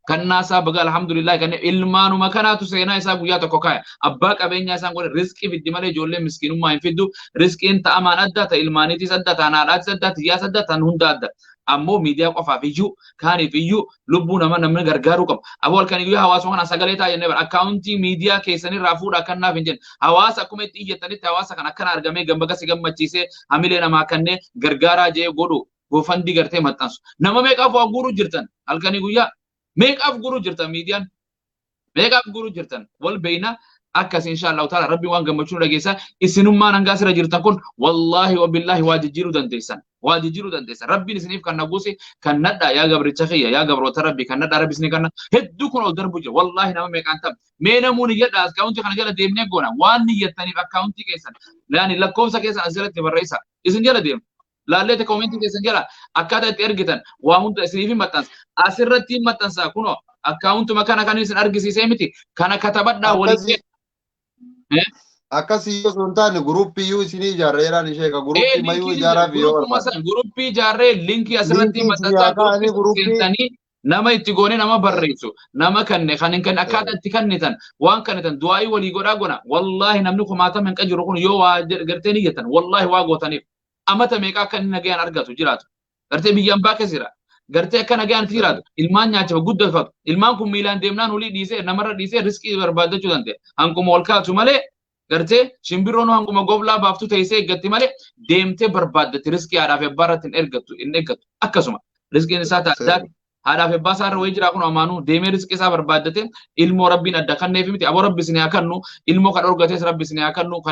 kannaasaa baga alhamdulillah kannee ilmaanuma kanaatu seenaa isaa guyyaa tokko kaaya abbaa qabeenyaa isaan godhe riizqii fiddi malee ijoolleen miskiinummaa hin fiddu riizqiin ta'amaan adda ta ilmaaniitis adda ta haadhaatis adda tiyyaas adda tan hunda adda ammoo miidiyaa qofaaf iyyuu kaaniif iyyuu lubbuu nama namni gargaaruu qaba. Aboo halkanii guyyaa hawaasa kana sagalee ta'a jennee bara akkaawuntii miidiyaa keessanirraa fuudhaa kannaaf hin jenne hawaasa akkuma itti iyyattanitti hawaasa kan akkana argamee gambagasi gammachiisee hamilee namaa kannee gargaaraa jee godhu goofandii gartee maxxansu. Nama meeqaaf waa guuruu jirtan halkanii guyyaa meeqaaf guuruu jirtan miidiyaan meeqaaf guuruu jirtan wal beeyna akkas insha Allah taala rabbi waan gammachuu nu dhageessa isinummaan hangaa asirra jirtan kun wallaahi wabillaahi waa jijjiiruu dandeessan waa jijjiiruu dandeessan rabbiin isiniif kan naguusi kan nadha yaa gabricha kiyya yaa gabroota rabbi kan nadha rabbi isinii kan hedduu kun ol darbu jira wallaahi nama meeqaan tam mee namuu niyyadha akkaawuntii kana jala deemnee goona waan niyyattaniif akkaawuntii keessan yaani lakkoofsa keessan as jalatti barreessa isin jala deema laalleete koomentii keessan jala akkaataa itti ergitan waa hunda isiniif hin maxxansa asirratti hin maxxansa kunoo akkaawuntuma kana kan isin argisiisee miti kana katabadhaa waliin Akkasii yoo sun taane guruppii iyyuu isinii ijaarreeraan ishee ka guruppii mayuu ijaaraaf yoo barbaade. Guruppii ijaarree linkii asirratti maxxansaa guruppii seentanii nama itti goone nama barreessu nama kanne kan hin kanne akkaataa itti kannitan waan kannitan du'aayii walii godhaa gona wallaahi namni kumaatama hin qajiru kun yoo waa gartee ni jettan wallaahi waa gootaniif amata meeqaa akka inni nagayaan argatu jiraatu gartee biyya ambaa keessa jira gartee akka nagaan jiraatu ilmaan nyaachifa guddifatu ilmaan kun miilaan deemnaan olii dhiisee namarra dhiisee riskii barbaadachuu danda'e hanquma ol kaatu malee gartee shimbirroon hanquma goblaa baaftu teessee eeggatti malee deemtee barbaaddatti riskii haadhaaf abbaa irratti hin ergattu hin eeggattu akkasuma riskiin isaa taaddaati haadhaaf abbaa isaa irra wayii jira kun amaanuu deemee riskii isaa barbaaddate ilmoo rabbiin adda kanneef miti aboo rabbi isin haa kennu ilmoo kan dhorgatees rabbi isin haa kennu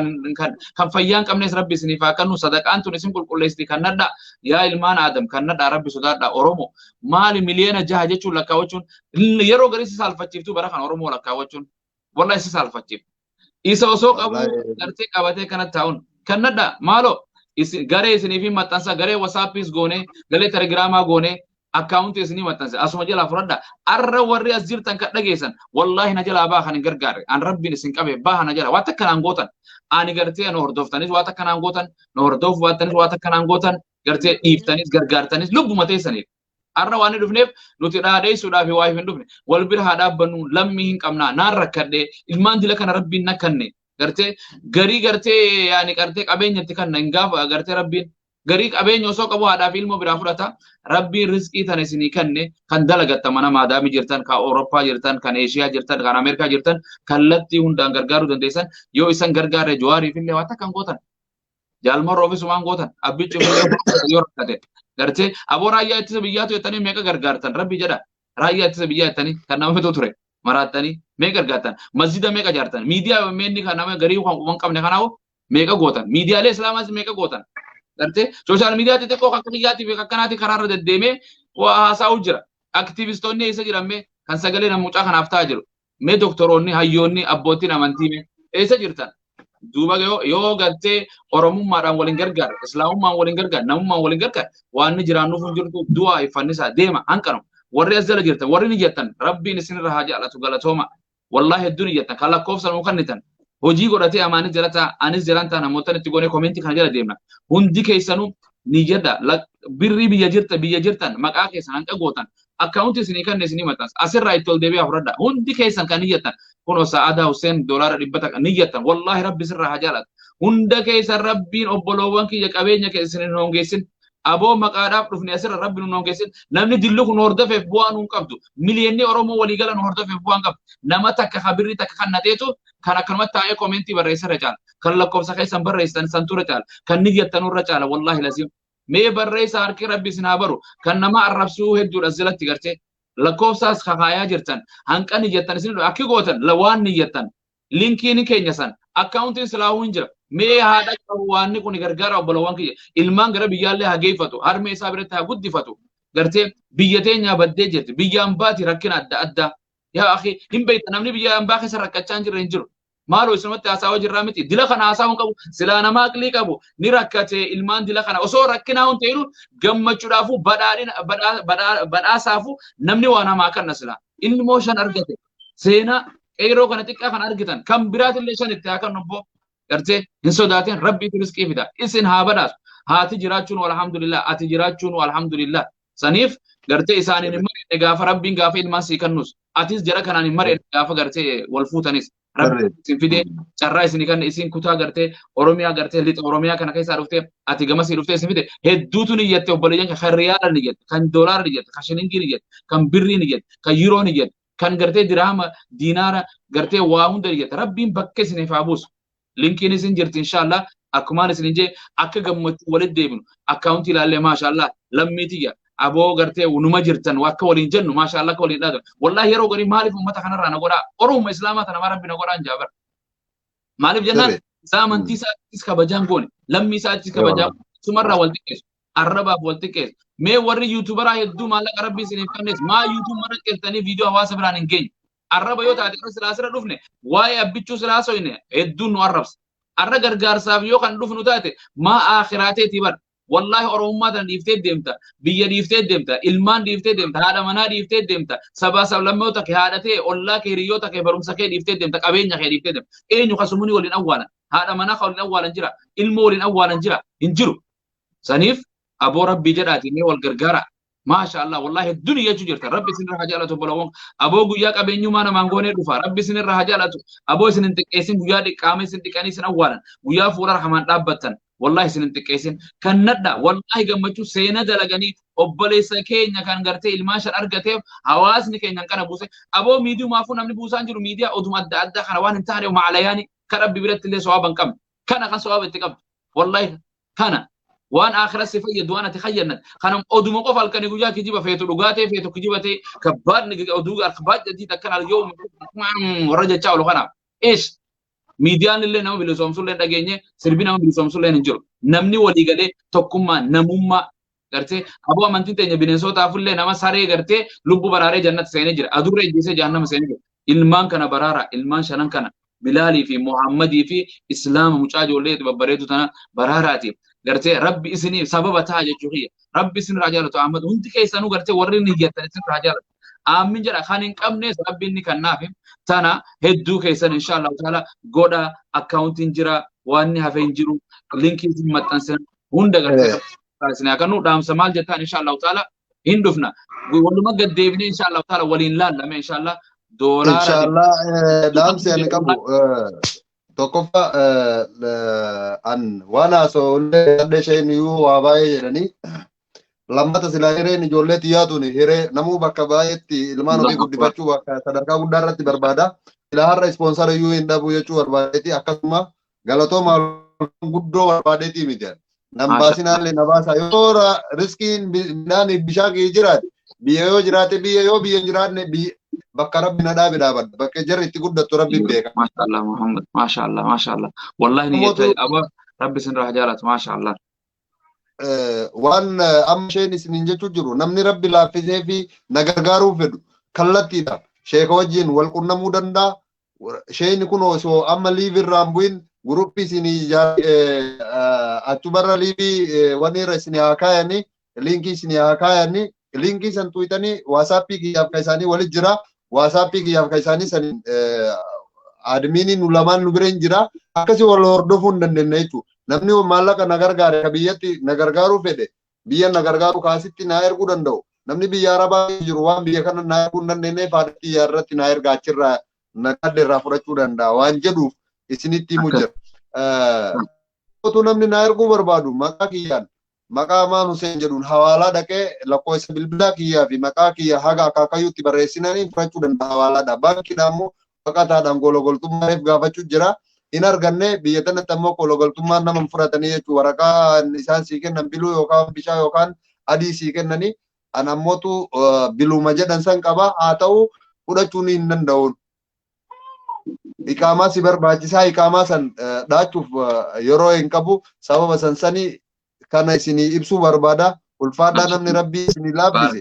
kan fayyaa hin qabnes rabbi isiniif haa kennu sadaqaan tun isin qulqulleessiti kan nadha yaa ilmaan aadam kan nadha rabbi sodaadha oromoo maali miliyoona 6 jechuun lakkaawwachuun yeroo garii si saalfachiiftuu bara kan oromoo lakkaawwachuun wallahi si saalfachiiftu isa osoo qabu gartee qabatee kanatti taa'uun kan nadha maaloo garee isiniif maxxansa garee wasaappiis goone garee telegiraamaa goone akkaawuntii isinii maxxanse asuma jalaa fudhadha arra warri as jirtan kan dhageessan wallaahi na jalaa baa kan hin gargaarre an rabbiin isin qabe baa na jalaa waan takka naan gootan ani gartee nu hordoftanis waan takka naan gootan nu hordofu baattanis waan takka naan gootan gartee dhiiftanis gargaartanis lubbuma teessaniif arra waan hin dhufneef nuti dhaadheessuudhaaf waa hin dhufne wal bira haa dhaabbannu lammii hin qabnaa naan rakkadhe ilmaan dila kana rabbiin na kanne gartee garii gartee yaani gartee qabeenyatti kanna hin gaafa gartee rabbiin Garii qabeenya osoo qabu haadhaa fi ilmoo biraa fudhata. Rabbiin rizqii tana isinii kenne kan dalagatta mana maadaamii jirtan, kan Awurooppaa jirtan, kan Eeshiyaa jirtan, kan Ameerikaa jirtan kallattii hundaan gargaaruu dandeessan. Yoo isan gargaarre Jawaariif illee waan takka hin gootan. Jaalmarroo ofiis waan gootan. Abbichi yoo rakkate. Gartee aboo raayyaa ittisa biyyaatu jettanii meeqa gargaartan rabbi jedha. Raayyaa ittisa biyyaa jettanii kan nama fixu ture maraattanii meeqa gargaartan. Masjida meeqa ijaartan. Miidiyaa meenni kan nama garii waan qabne kanaafuu meeqa gootan. Miidiyaalee islaamaas meeqa gootan. Gartee sooshaal miidiyaa xixiqqoo akka kiyyaatii fi akkanaatti karaarra deddeemee waa haasa'u jira. Aktiivistoonni eessa jiran mee kan sagalee nama mucaa kanaaf ta'aa jiru. Mee doktoroonni, hayyoonni, abbootiin amantii mee eessa jirtan? Duuba yoo gartee Oromummaadhaan waliin gargaara, Islaamummaan waliin gargaara, namummaan waliin gargaara, waan inni jiraannuuf hin jirtu du'aa iffannisaa deema hanqanu. Warri as jala jirtan, warri ni jettan Rabbiin isinirra haa jaalatu galatooma. Wallaahi hedduun ni jettan kan lakkoofsa nuu kennitan. Hojii godhatee amaanis jala ta'a, anis jalan ta'a namoota itti goonee komentii kana jala deemna. Hundi keessanuu ni jedha birrii biyya jirta biyya jirtan maqaa keessan hanqa gootan akkaawuntii isinii kanne isinii maxxansa asirraa itti ol deebi'aa fudhadha. Hundi keessan kan iyyattan kunoo Sa'aadaa Hussein $100 ni jettan wallaahi rabbi sirraa haa jaalatu. Hunda keessan Rabbiin obboloowwan kiyya qabeenya keessa isin hin hongeessin. Aboo maqaadhaaf dhufne asirra rabbi nu hongeessin. Namni dillu kun hordofeef bu'aa nuun qabdu. Miliyoonni Oromoo waliigala nu hordofeef bu'aa hin qabdu. Nama takka kabirri takka kan nateetu kan akkanumatti taa'ee komentii barreessarra caala. Kan lakkoofsa keessan barreessan santuurra caala. Kan ni jettanurra caala wallaahi lasiim. Mee barreessa harki rabbi isin haa baru. Kan nama arrabsuu hedduudha jalatti gartee. Lakkoofsaas kakaayaa jirtan. Hanqa ni jettan isin akki gootan waan ni jettan. Linkiin keenya san akkaawuntiin silaahuu hin jira. Mee haadha qabu waan kun gargaara obbolowwan kiyya. Ilmaan gara biyyaallee haa geeffatu. Harmee isaa biratti haa guddifatu. Gartee biyya teenyaa baddee jirti. Biyyaan baati rakkina adda addaa. Yaa akhi hin beekta namni biyya ambaa keessa rakkachaa hin jirre hin jiru. Maaloo isinumatti haasawaa jirraa miti. Dila kana haasawuu hin qabu. Silaa nama aqlii qabu ni rakkate ilmaan dila kana osoo rakkinaa hin ta'inu gammachuudhaafuu badhaadhina badhaasaafu namni waan hamaa kanna silaa. Ilmoo shan argate. Seenaa qeeroo kana xiqqaa kana argitan kan biraatillee shan itti haa kennu obbo. Gartee hin sodaatin rabbiitu rizqii fida. Isin haa badhaasu. Haati jiraachuun alhamdulillah. Ati jiraachuun alhamdulillah. Saniif gartee isaaniin hin mari'anne gaafa rabbiin gaafa ilmaan sii kennus. Atis jara kanaan hin mari'anne gaafa gartee wal fuutanis. Rabbiin isin fidee carraa isin kanne isin kutaa gartee Oromiyaa gartee lixa Oromiyaa kana keessaa dhuftee ati gamasii dhuftee isin fide hedduutu ni jette obboleeyyan kan riyaala ni jette kan doolaara ni jette kan shilingii ni jette kan birrii ni jette kan yuuroo ni jette kan gartee dirhama diinaara gartee waa hunda ni jette rabbiin bakka isiniif haa buusu. Linkiin isin jirti inshaallah akkumaan isin jee akka gammachuu walitti deebinu akkaawuntii ilaallee maashaallah lammii tiyya aboo gartee numa jirtan akka waliin jennu maashaallah akka waliin dhaatan wallahi yeroo garii maaliif uummata kanarraa na godhaa oromuma islaamaa tana maa rabbi na godhaan jaabar maaliif jennaan isaa amantii isaattis kabajaan goone lammii isaattis kabajaan sumarraa wal xiqqeessu arrabaaf wal xiqqeessu mee warri yuutuubaraa hedduu maallaqa rabbi isiniif kennes maa yuutuub marra qeeltanii viidiyoo hawaasa biraan hin geenye arraba yoo taate irra silaa asirra dhufne waa'ee abbichuu silaa soyne hedduun nu arrabsa arra gargaarsaaf yoo kan dhufnu taate maa aakhiraateetii bar wallahi oromummaa tana dhiiftee deemta biyya dhiiftee deemta ilmaan dhiiftee deemta haadha manaa dhiiftee deemta sabaa sablammoota kee haadha ta'e ollaa kee hiriyoota kee barumsa kee dhiiftee deemta qabeenya kee dhiiftee deemta eenyu kasumuni waliin awwaalan haadha manaa ka waliin awwaalan jira ilmoo waliin awwaalan jira hin jiru saniif aboo rabbii jedhaati mee wal gargaara maasha Allah wallahi hedduun iyyachuu jirta rabbi isin irraa haa jaalatu obbolawwan aboo guyyaa qabeenyummaa namaan goonee dhufa rabbi isin irraa haa jaalatu aboo isin hin xiqqeessin guyyaa dhiqqaama isin dhiqanii isin awwaalan guyyaa fuula rahamaan dhaabbattan wallahi isin hin xiqqeessin kan nadha wallahi gammachuu seena dalaganii obboleessa keenya kan gartee ilmaan shan argateef hawaasni keenya kana buuse aboo miidiyumaafuu namni buusaan jiru miidiyaa oduma adda addaa kana waan hin taane maalayaani kan rabbi biratti illee sawaaba hin qabne kana kan sawaaba itti qabdu wallahi kana waan aakhira si fayyadu waan ati fayyadnat kana oduma qofa halkanii guyyaa kijiba feetu dhugaatee feetu kijiba ta'e kabbaadni oduu kabbaad jedhii takkan al yoo warra jechaa oolu kanaaf ish miidiyaan illee nama bilisoomsu illee dhageenye sirbi nama bilisoomsu illee hin jiru namni walii galee tokkummaa namummaa gartee aboo amantiin teenya bineensotaaf illee nama saree gartee lubbuu baraaree jannata seenee jira adurree ijjeesee jahannama seenee jira ilmaan kana baraara ilmaan shanan kana Bilaalii fi Muhammadii fi Islaama mucaa ijoollee babbareedu tana baraaraati. Gartee rabbi isiniif sababa ta'a jechuu kiyya. Rabbi isin irraa jaalatu Ahmad hundi keessanuu gartee warri ni jettan isin irraa jaalatu. Aamin jedha kan hin qabnes rabbi inni kannaaf tana hedduu keessan inshallah taala godha akkaawuntiin jira waan inni hafe hin jiru linkii isin maxxansin hunda gartee isin haa kennu dhaamsa maal jettaan inshallah taala hin dhufna. Waluma gad deebinee inshallah taala waliin laallame inshallah doolaara. Inshallah dhaamsi ani qabu Tokkoffaa an waan haasa'ullee isheen iyyuu waa baay'ee jedhanii lammata silaa hireen ijoollee xiyyaatuun hiree namuu bakka baay'eetti ilmaan ofii guddifachuu bakka sadarkaa guddaa irratti barbaada. Silaa har'a ispoonsara iyyuu hin dhabu jechuu barbaadeeti akkasuma galatooma guddoo barbaadeeti miti. Nan baasinaallee na baasa yoo riskiin midhaan bishaan kiyya jiraate biyya yoo jiraate biyya yoo biyya hin jiraanne bakka rabbi na dhaabe dhaabadha bakka jarri itti guddattu rabbi beeka. Maashaallah Muhammad maashaallah maashaallah wallahi ni jetta aba rabbi isin irraa jaalatu maashaallah. Waan amma isheen isiniin jechuu jiru namni rabbi laaffisee fi na gargaaruu fedhu kallattiidha. Sheeka wajjin wal qunnamuu danda'a. Isheen kun osoo amma liivii irraa hin bu'in guruppii isinii achumarra liivii wanni irra isinii haa kaayanii liinkii isinii haa kaayanii liinkii san tuqxanii waasaappii kiyyaaf ka isaanii walit jira. Waasaappii kiyyaaf ka isaanii saniin admiinii nu lamaan nu bira hin jira. Akkasii wal hordofuu hin dandeenya jechuudha. Namni maallaqa na gargaare ka biyyatti na gargaaruu fedhe biyya na gargaaru kaasitti na erguu danda'u. Namni biyya Arabaa jiru waan biyya kana na erguu hin dandeenyeef haadha xiyyaa irratti na erga achirraa na kadde irraa fudhachuu danda'a waan jedhuuf isinitti himu jira. Otuu namni na erguu barbaadu maqaa kiyyaan maqaa Amaan Hussein jedhuun hawaalaa dhaqee lakkoofsa bilbilaa kiyyaa fi maqaa kiyya haga akaakayyuutti barreessinanii fudhachuu danda'a hawaalaadha. Baankiidhaan immoo baqataadhaan gologoltummaa reef gaafachuu jira. Hin arganne biyya tanatti ammoo gologoltummaan nama hin fudhatanii jechuudha. Waraqaa isaan sii kennan biluu yookaan bishaan yookaan adii sii kennanii an ammootu biluma jedhan san qaba haa ta'u fudhachuun hin danda'uun. Iqaamaa si barbaachisaa iqaamaa san dhaachuuf yeroo hin qabu sababa san sanii kana isinii ibsuu barbaada. Ulfaadhaa namni rabbii isinii laaffise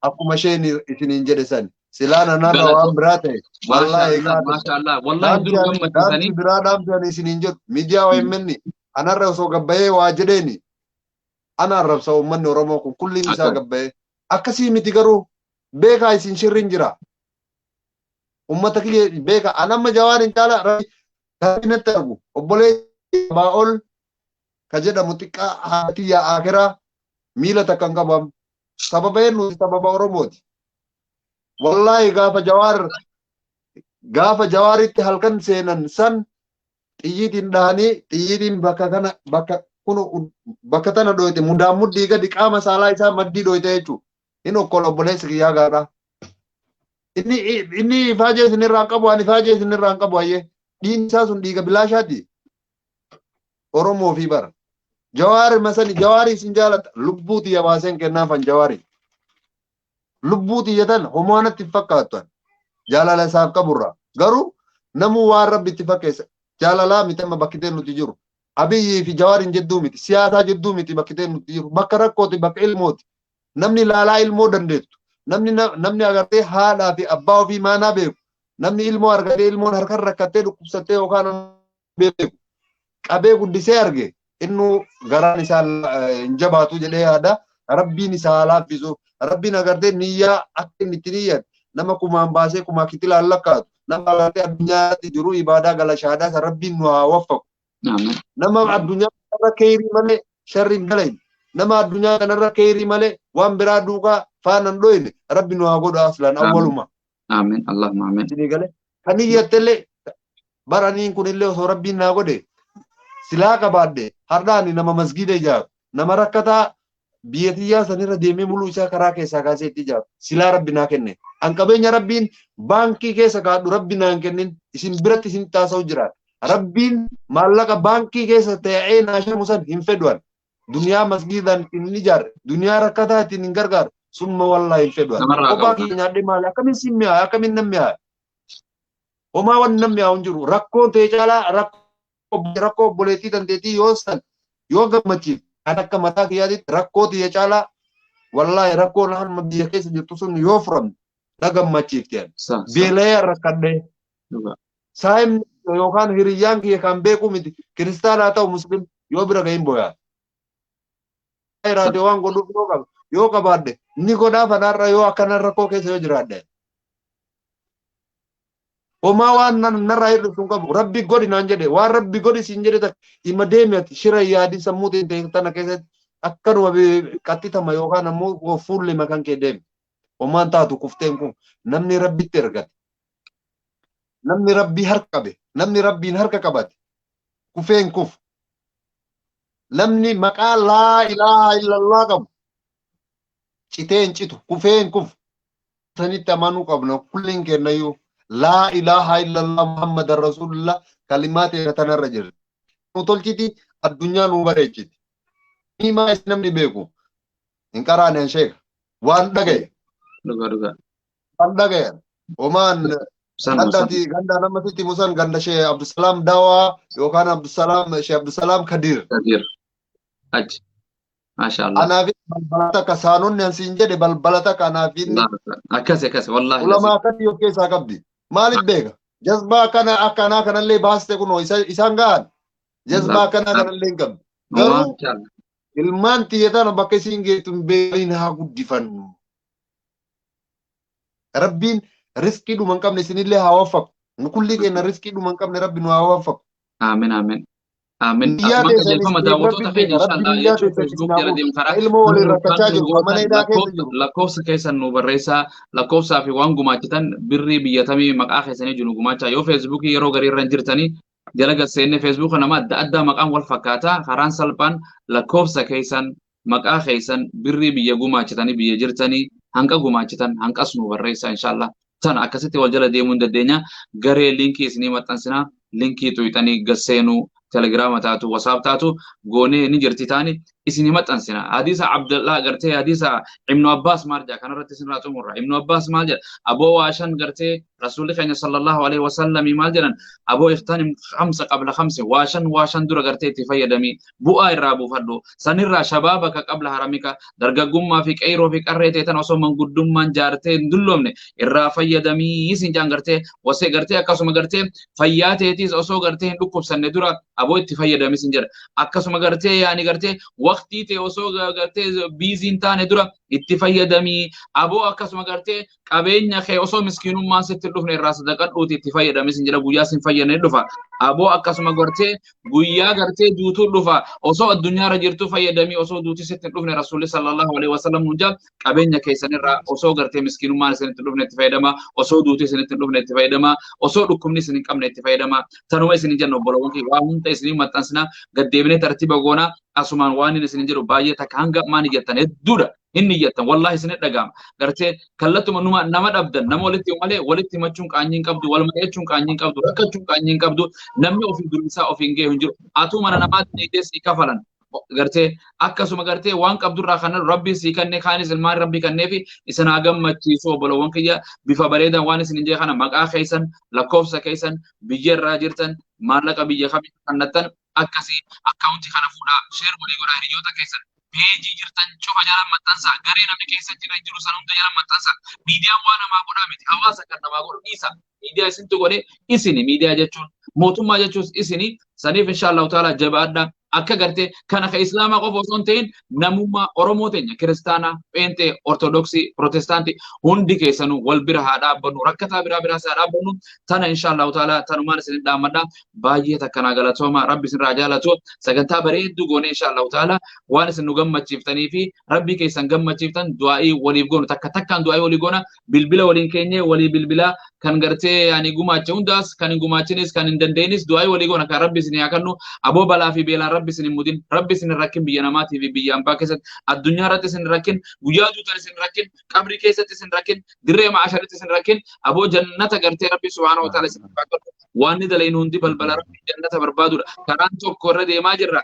akkuma isheen isiniin jedhe san. Silaa nanarra waan biraa ta'e. Wallaahi maashaallah wallaahi dur gammachiisanii. Biraa dhaamsan isiniin jedhu miidiyaa OMN anarra osoo gabbayee waa jedheeni ana arrabsa uummanni Oromoo kun kulliin isaa gabbayee. Akkasii miti garuu beekaa isin shirriin jira. Uummata kiyya beeka an amma Jawaar hin caala rabbi natti argu obboleessi abaa ol ka jedhamu xiqqaa haati yaa akiraa miila takka hin qabu amma. Sababa eenyuuti sababa Oromooti. Wallaahi gaafa Jawaaritti halkan seenan san xiyyiitiin dhahanii xiyyiitiin bakka kana bakka kun bakka tana dhoyte mudaan muddii gadi qaama saalaa isaa maddii dhoyte jechuudha. Inni okkola obboleessi kiyyaa gaadhaa. Inni ifaajee isinirraa hin qabu ani ifaajee isinirraa hin qabu ayyee. Dhiigni isaa sun dhiiga bilaashaati. Oromoo fi bara. Jawaari masani Jawaari isin jaalata lubbuu tiyya baaseen kennaafan Jawaari. Lubbuu tiyya tan homaa natti hin fakkaattu jaalala isaaf qaburraa. Garuu namuu waan rabbi itti fakkeessa jaalalaa miti amma bakki ta'e nuti jiru. Abiyyii fi Jawaariin jidduu miti siyaasaa jidduu miti bakki ta'e nuti jiru bakka rakkooti bakka ilmooti. Namni laalaa ilmoo dandeettu. Namni agartee haadhaa fi abbaa ofii maanaa beeku. Namni ilmoo argatee ilmoon harkaan rakkattee dhukkubsattee yookaan beeku. Qabee guddisee arge innu garaan isaa hin jabaatu jedhee yaada. Rabbiin isaa laaffisu. Rabbiin agartee niyyaa akka inni itti niyyate nama kumaan baasee kumaa kitilaan lakkaatu. Nama agartee addunyaatti jiru ibaadaa gala shaadaa isa Rabbiin nu haa waffaqu. Nama addunyaa kanarra keerii malee sharri hin dalagne. Nama addunyaa kanarra keerii malee waan biraa duukaa faana hin dhoyne Rabbi nu haa godhu aslaan awwaluma. Amiin. Allahumma amiin. Isinii galee. Kan niyyattellee baraniin kunillee osoo Rabbiin naa godhe silaa qabaadhe har'aani nama masgiida ijaaru nama rakkataa biyya tiyyaa sanirra deemee muluu isaa karaa keessaa kaasee itti ijaaru silaa Rabbi naa kenne. An qabeenya Rabbiin baankii keessa kaadhu Rabbi naa hin kennin isin biratti isin taasa'u jiraadha. Rabbiin maallaqa baankii keessa taa'ee naa shamu san hin fedhu an. Duniyaa masgiidaan ittiin hin ijaarre duniyaa rakkataa ittiin hin gargaaru summa wallaahi hin fedhu an. Kophaa kiyya nyaadhee maali akkamiin sin mi'aaya akkamiin nan mi'aaya. Homaa wanni nan mi'aawu hin jiru rakkoon ta'e caalaa rakkoo obboleettii tanteetii yoo san yoo gammachiif kan akka mataa kiyyaatitti rakkoo tiyya caalaa wallaahi rakkoon hamma biyya keessa jirtu sun yoo furamte na gammachiifti ani. Beela'ee rakkadhee. Saayimni yookaan hiriyyaan kiyya kan beeku miti kiristaanaa ta'u muslim yoo bira gahin boyaa. Raadiyoo waan godhuuf yoo qaba yoo qabaadhe ni godhaa fanaarra yoo akkana rakkoo keessa yoo jiraadhe. Homaa waan narraa hir'isu hin qabu. Rabbi godhi naan jedhe waan rabbi godhi siin jedhe takka ima deemi ati shira yaadin sammuu ta'e tana keessatti akkanuma qaxxitama yookaan ammoo fuulli makan kee deemi. Homaan taatu kufteen kun namni rabbitti ergate. Namni rabbii harka qabe. Namni Rabbiin harka qabate kufeen kufu. Namni maqaa laa ilaaha illallah qabu citee hin citu, kufee hin kufu. Sanitti amanuu qabna kulliin kennayyuu laa ilaaha illallah Muhammadan Rasulullah kalimaa ta'e tanarra jirti. Nu tolchiti, addunyaa nu bareechiti. Himaa isin namni beeku hin qaraane an sheeka waan dhagaye. Dhugaa dhugaa. Waan dhagaye homaan gandati ganda nama sitti musan ganda shee Abdusalaam Dawaa yookaan Abdusalaam shee Abdusalaam Kadir. Kadir. Achi. Maasha Allah. Anaaf balbala takka saanonni an siin jedhe balbala takka anaaf inni. Akkasi akkasi wallaahi. Ulamaa akkasii of keessaa qabdi. Maaliif beeka? Jazbaa akkana akkanaa kanallee baaste kunoo isaan gahan. Jazbaa akkanaa kanallee hin qabdu. Garuu ilmaan tiyya tana bakka isiin geettu hin beekin haa guddifannu. Rabbiin riskii dhuma hin qabne isinillee haa waffaqu. Nu kulli keenya riskii dhuma hin qabne Rabbi nu haa waffaqu. Aamin aamin. Aamin. Biyyaa Akkuma teessanis qajeelfama rabbi daawwattoota keenya beeka. Rabbi inshallah biyyaa jechuun teessanis Facebook naa jala godhu. deemu karaa Ilmoo waliin rakkachaa jiru. Kan mana hidhaa keessa jiru. Lakkoofsa keessan nu barreessaa, lakkoofsaa fi waan gumaachitan birrii biyyatamii maqaa keessanii jiru gumaachaa. Yoo Feesbuukii yeroo garii irra hin jirtanii jala gad seennee Feesbuuka nama adda addaa maqaan wal fakkaataa, karaan salphaan lakkoofsa keessan, maqaa keessan, birrii biyya gumaachitanii biyya jirtanii hanqa gumaachitan hanqas nu barreessaa inshallah. Tana akkasitti wal jala deemuu hin dandeenya. Garee linkii isinii maxxansinaa, linkii tuyxanii gad seenuu, Telegiraama taatu, WhatsApp taatu goonee ni jirti taani isinii maxxansina. Hadiisa Abdallah gartee hadiisa Ibnu Abbaas maal jedha kanarratti isinirraa xumurra. Ibnu Abbaas maal jedha? Aboo waa shan gartee Rasuulli keenya sallallahu alaihi wasallami maal jedhan? Aboo ikhtanim khamsa qabla khamsi, waa shan waa shan dura gartee itti fayyadami, bu'aa irraa buufadhu. Sanirraa shabaabaka qabla haramika, dargaggummaa fi qeyroo fi qarree teetan osoo manguddummaan jaartee hin dulloomne irraa fayyadamii sin jaan gartee wasee gartee akkasuma gartee fayyaa teetiis osoo gartee hin dhukkubsanne dura aboo itti fayyadami sin jedha. Akkasuma gartee yaani gartee waqtii tee osoo gartee biizii hin taane dura itti fayyadamii, aboo akkasuma gartee qabeenya kee osoo miskiinummaan sitti hin dhufne irraa sadaqadhuuti itti fayyadami sin jedha. Guyyaa sin fayyadne dhufa. Aboo akkasuma gartee guyyaa gartee duutuu dhufa, osoo addunyaarra jirtu fayyadamii osoo duutii sitti hin dhufne. Rasuulli sallallahu alaihi wasallam nun jedha, qabeenya keessan irraa osoo gartee miskiinummaan isinitti hin dhufne itti fayyadama, osoo duutii isinitti hin dhufne itti fayyadama, osoo dhukkubni isin hin qabne itti fayyadama. Tanuma isin jenna obboloowwan kiyya, waa hunda isinii maxxansina, gaddeebinee tartiiba goona. Asumaan waan inni isin jedhu baay'ee takka hanga ammaa ni jettan hedduudha. Inni jettan wallaahi isin dhaga'ama. Gartee kallattuma numa nama dhabdan nama walitti himu malee walitti himachuun qaanyii hin qabdu, wal mari'achuun qaanyii hin qabdu, rakkachuun qaanyii hin qabdu. Namni ofii durisaa ofii hin ga'e hin jiru. Atuu mana namaatti dhiitee sii kafalan. Gartee akkasuma gartee waan qabdurraa kan Rabbiin sii kenne kaanis ilmaan Rabbii kenneefi isin haa gammachiisu. Obbolowwan kiyya, bifa bareedan waan isin hin jee kana maqaa keessan, lakkoofsa keessan, biyya irraa jirtan, maallaqa biyya kamii kannattan akkasii akkaawuntii kana fuudhaa share walii godhaa, hiriyoota keessan peejii jirtan cufa jala maxxansaa, garee namni keessa jira jiru san hunda jala maxxansaa. Miidiyaan waa namaa godhaa miti, hawaasa kan namaa godhu dhiisa. Miidiyaa isintu godhe, isini miidiyaa jechuun mootummaa jechuus isini. Saniif inshaallahu taala jabaadha. Akka gartee kana ka islaamaa qofa osoo hin ta'in namummaa Oromoo teenya kiristaanaa, pheenxee, ortodoksii, protestaantii hundi keessanuu wal bira haa dhaabbannu, rakkataa biraa biraas haa dhaabbannu. Tana inshaallahu taala tanumaan isin dhaammadha. Baay'ee takka naa galatooma, Rabbi isinirraa jaalatu. Sagantaa bareedduu goone inshaallahu taala waan isin nu gammachiiftanii fi Rabbii keessan gammachiiftan du'aa'ii waliif goonu, takka takkaan du'aa'ii walii goona, bilbila waliin keenyee walii bilbilaa, kan gartee yaani gumaache hundaas, kan hin gumaachinis, kan hin dandeenis du'aa'ii walii goona. Kan Rabbi isin haa kennu. Aboo balaa fi beelaan Rabbi isin hin mudin, Rabbi isin hin rakkin, biyya namaatii fi biyya ambaa keessatti, addunyaa irratti isin hin rakkin, guyyaa duutan isin hin rakkin, qabrii keessatti isin rakkin, dirree ma'asharitti isin rakkin. Aboo jannata gartee Rabbi subhaanahu wa ta'ala isin haa kennu. Waan ni dalaynu hundi balbala Rabbi jannata barbaadudha. Karaan tokko irra deemaa jirra.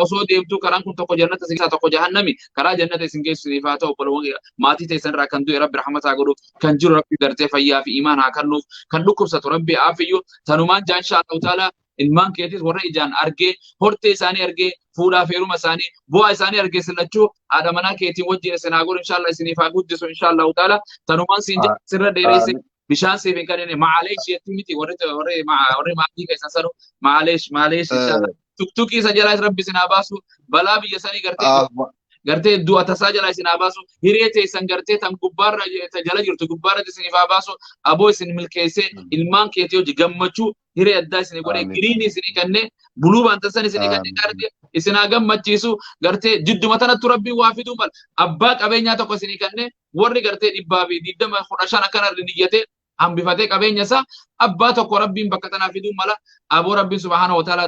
Osoo deemtuu karaan kun tokko jannata isin keessaa tokko jahannami. Karaa jannata isin geessu isiniif haa ta'u. Obboloowwan maatii teessan irraa kan du'e Rabbi rahmata haa godhuuf, kan jiru Rabbi gartee fayyaa fi imaan haa kennuuf, kan dhukkubsatu Rabbi aafiyyuu. Tanumaan jaa insha Allahu ta'ala ilmaan keetis warra ijaan argee hortee isaanii argee fuudhaa fi heeruma isaanii bu'aa isaanii argee sillachuu haadha manaa keetiin wajjin isin haa godhu insha Allah, isiniif haa guddisu insha Allahu ta'ala. Tanumaan siin jedha, sirra dheereesse, bishaan siif hin kennine. Maaleesh jetti miti warri warri warri maatii keessan sanu maaleesh maaleesh inshallah. Tuktukii isa jalaa Rabbi isin haa baasu, balaa biyya sanii gartee gartee du'a tasaa jalaa isin haa baasu, hiree teessan gartee tan gubbaarra jala jirtu gubbaarra isiniif haa baasu. Aboo isin milkeessee ilmaan keetii hojii gammachuu hiree addaa isinii godhee giriinii isinii kennee buluu baantan isinii kennee gartee isin haa gammachiisu. Gartee jidduma tanattu Rabbiin waa fiduu mala, abbaa qabeenyaa tokko isinii kennee warri gartee 120 15 akkana niyyatee. Hambifatee qabeenya isaa abbaa tokko Rabbiin bakka tanaa fiduu mala. Aboo, Rabbiin subhaana wa ta'ala.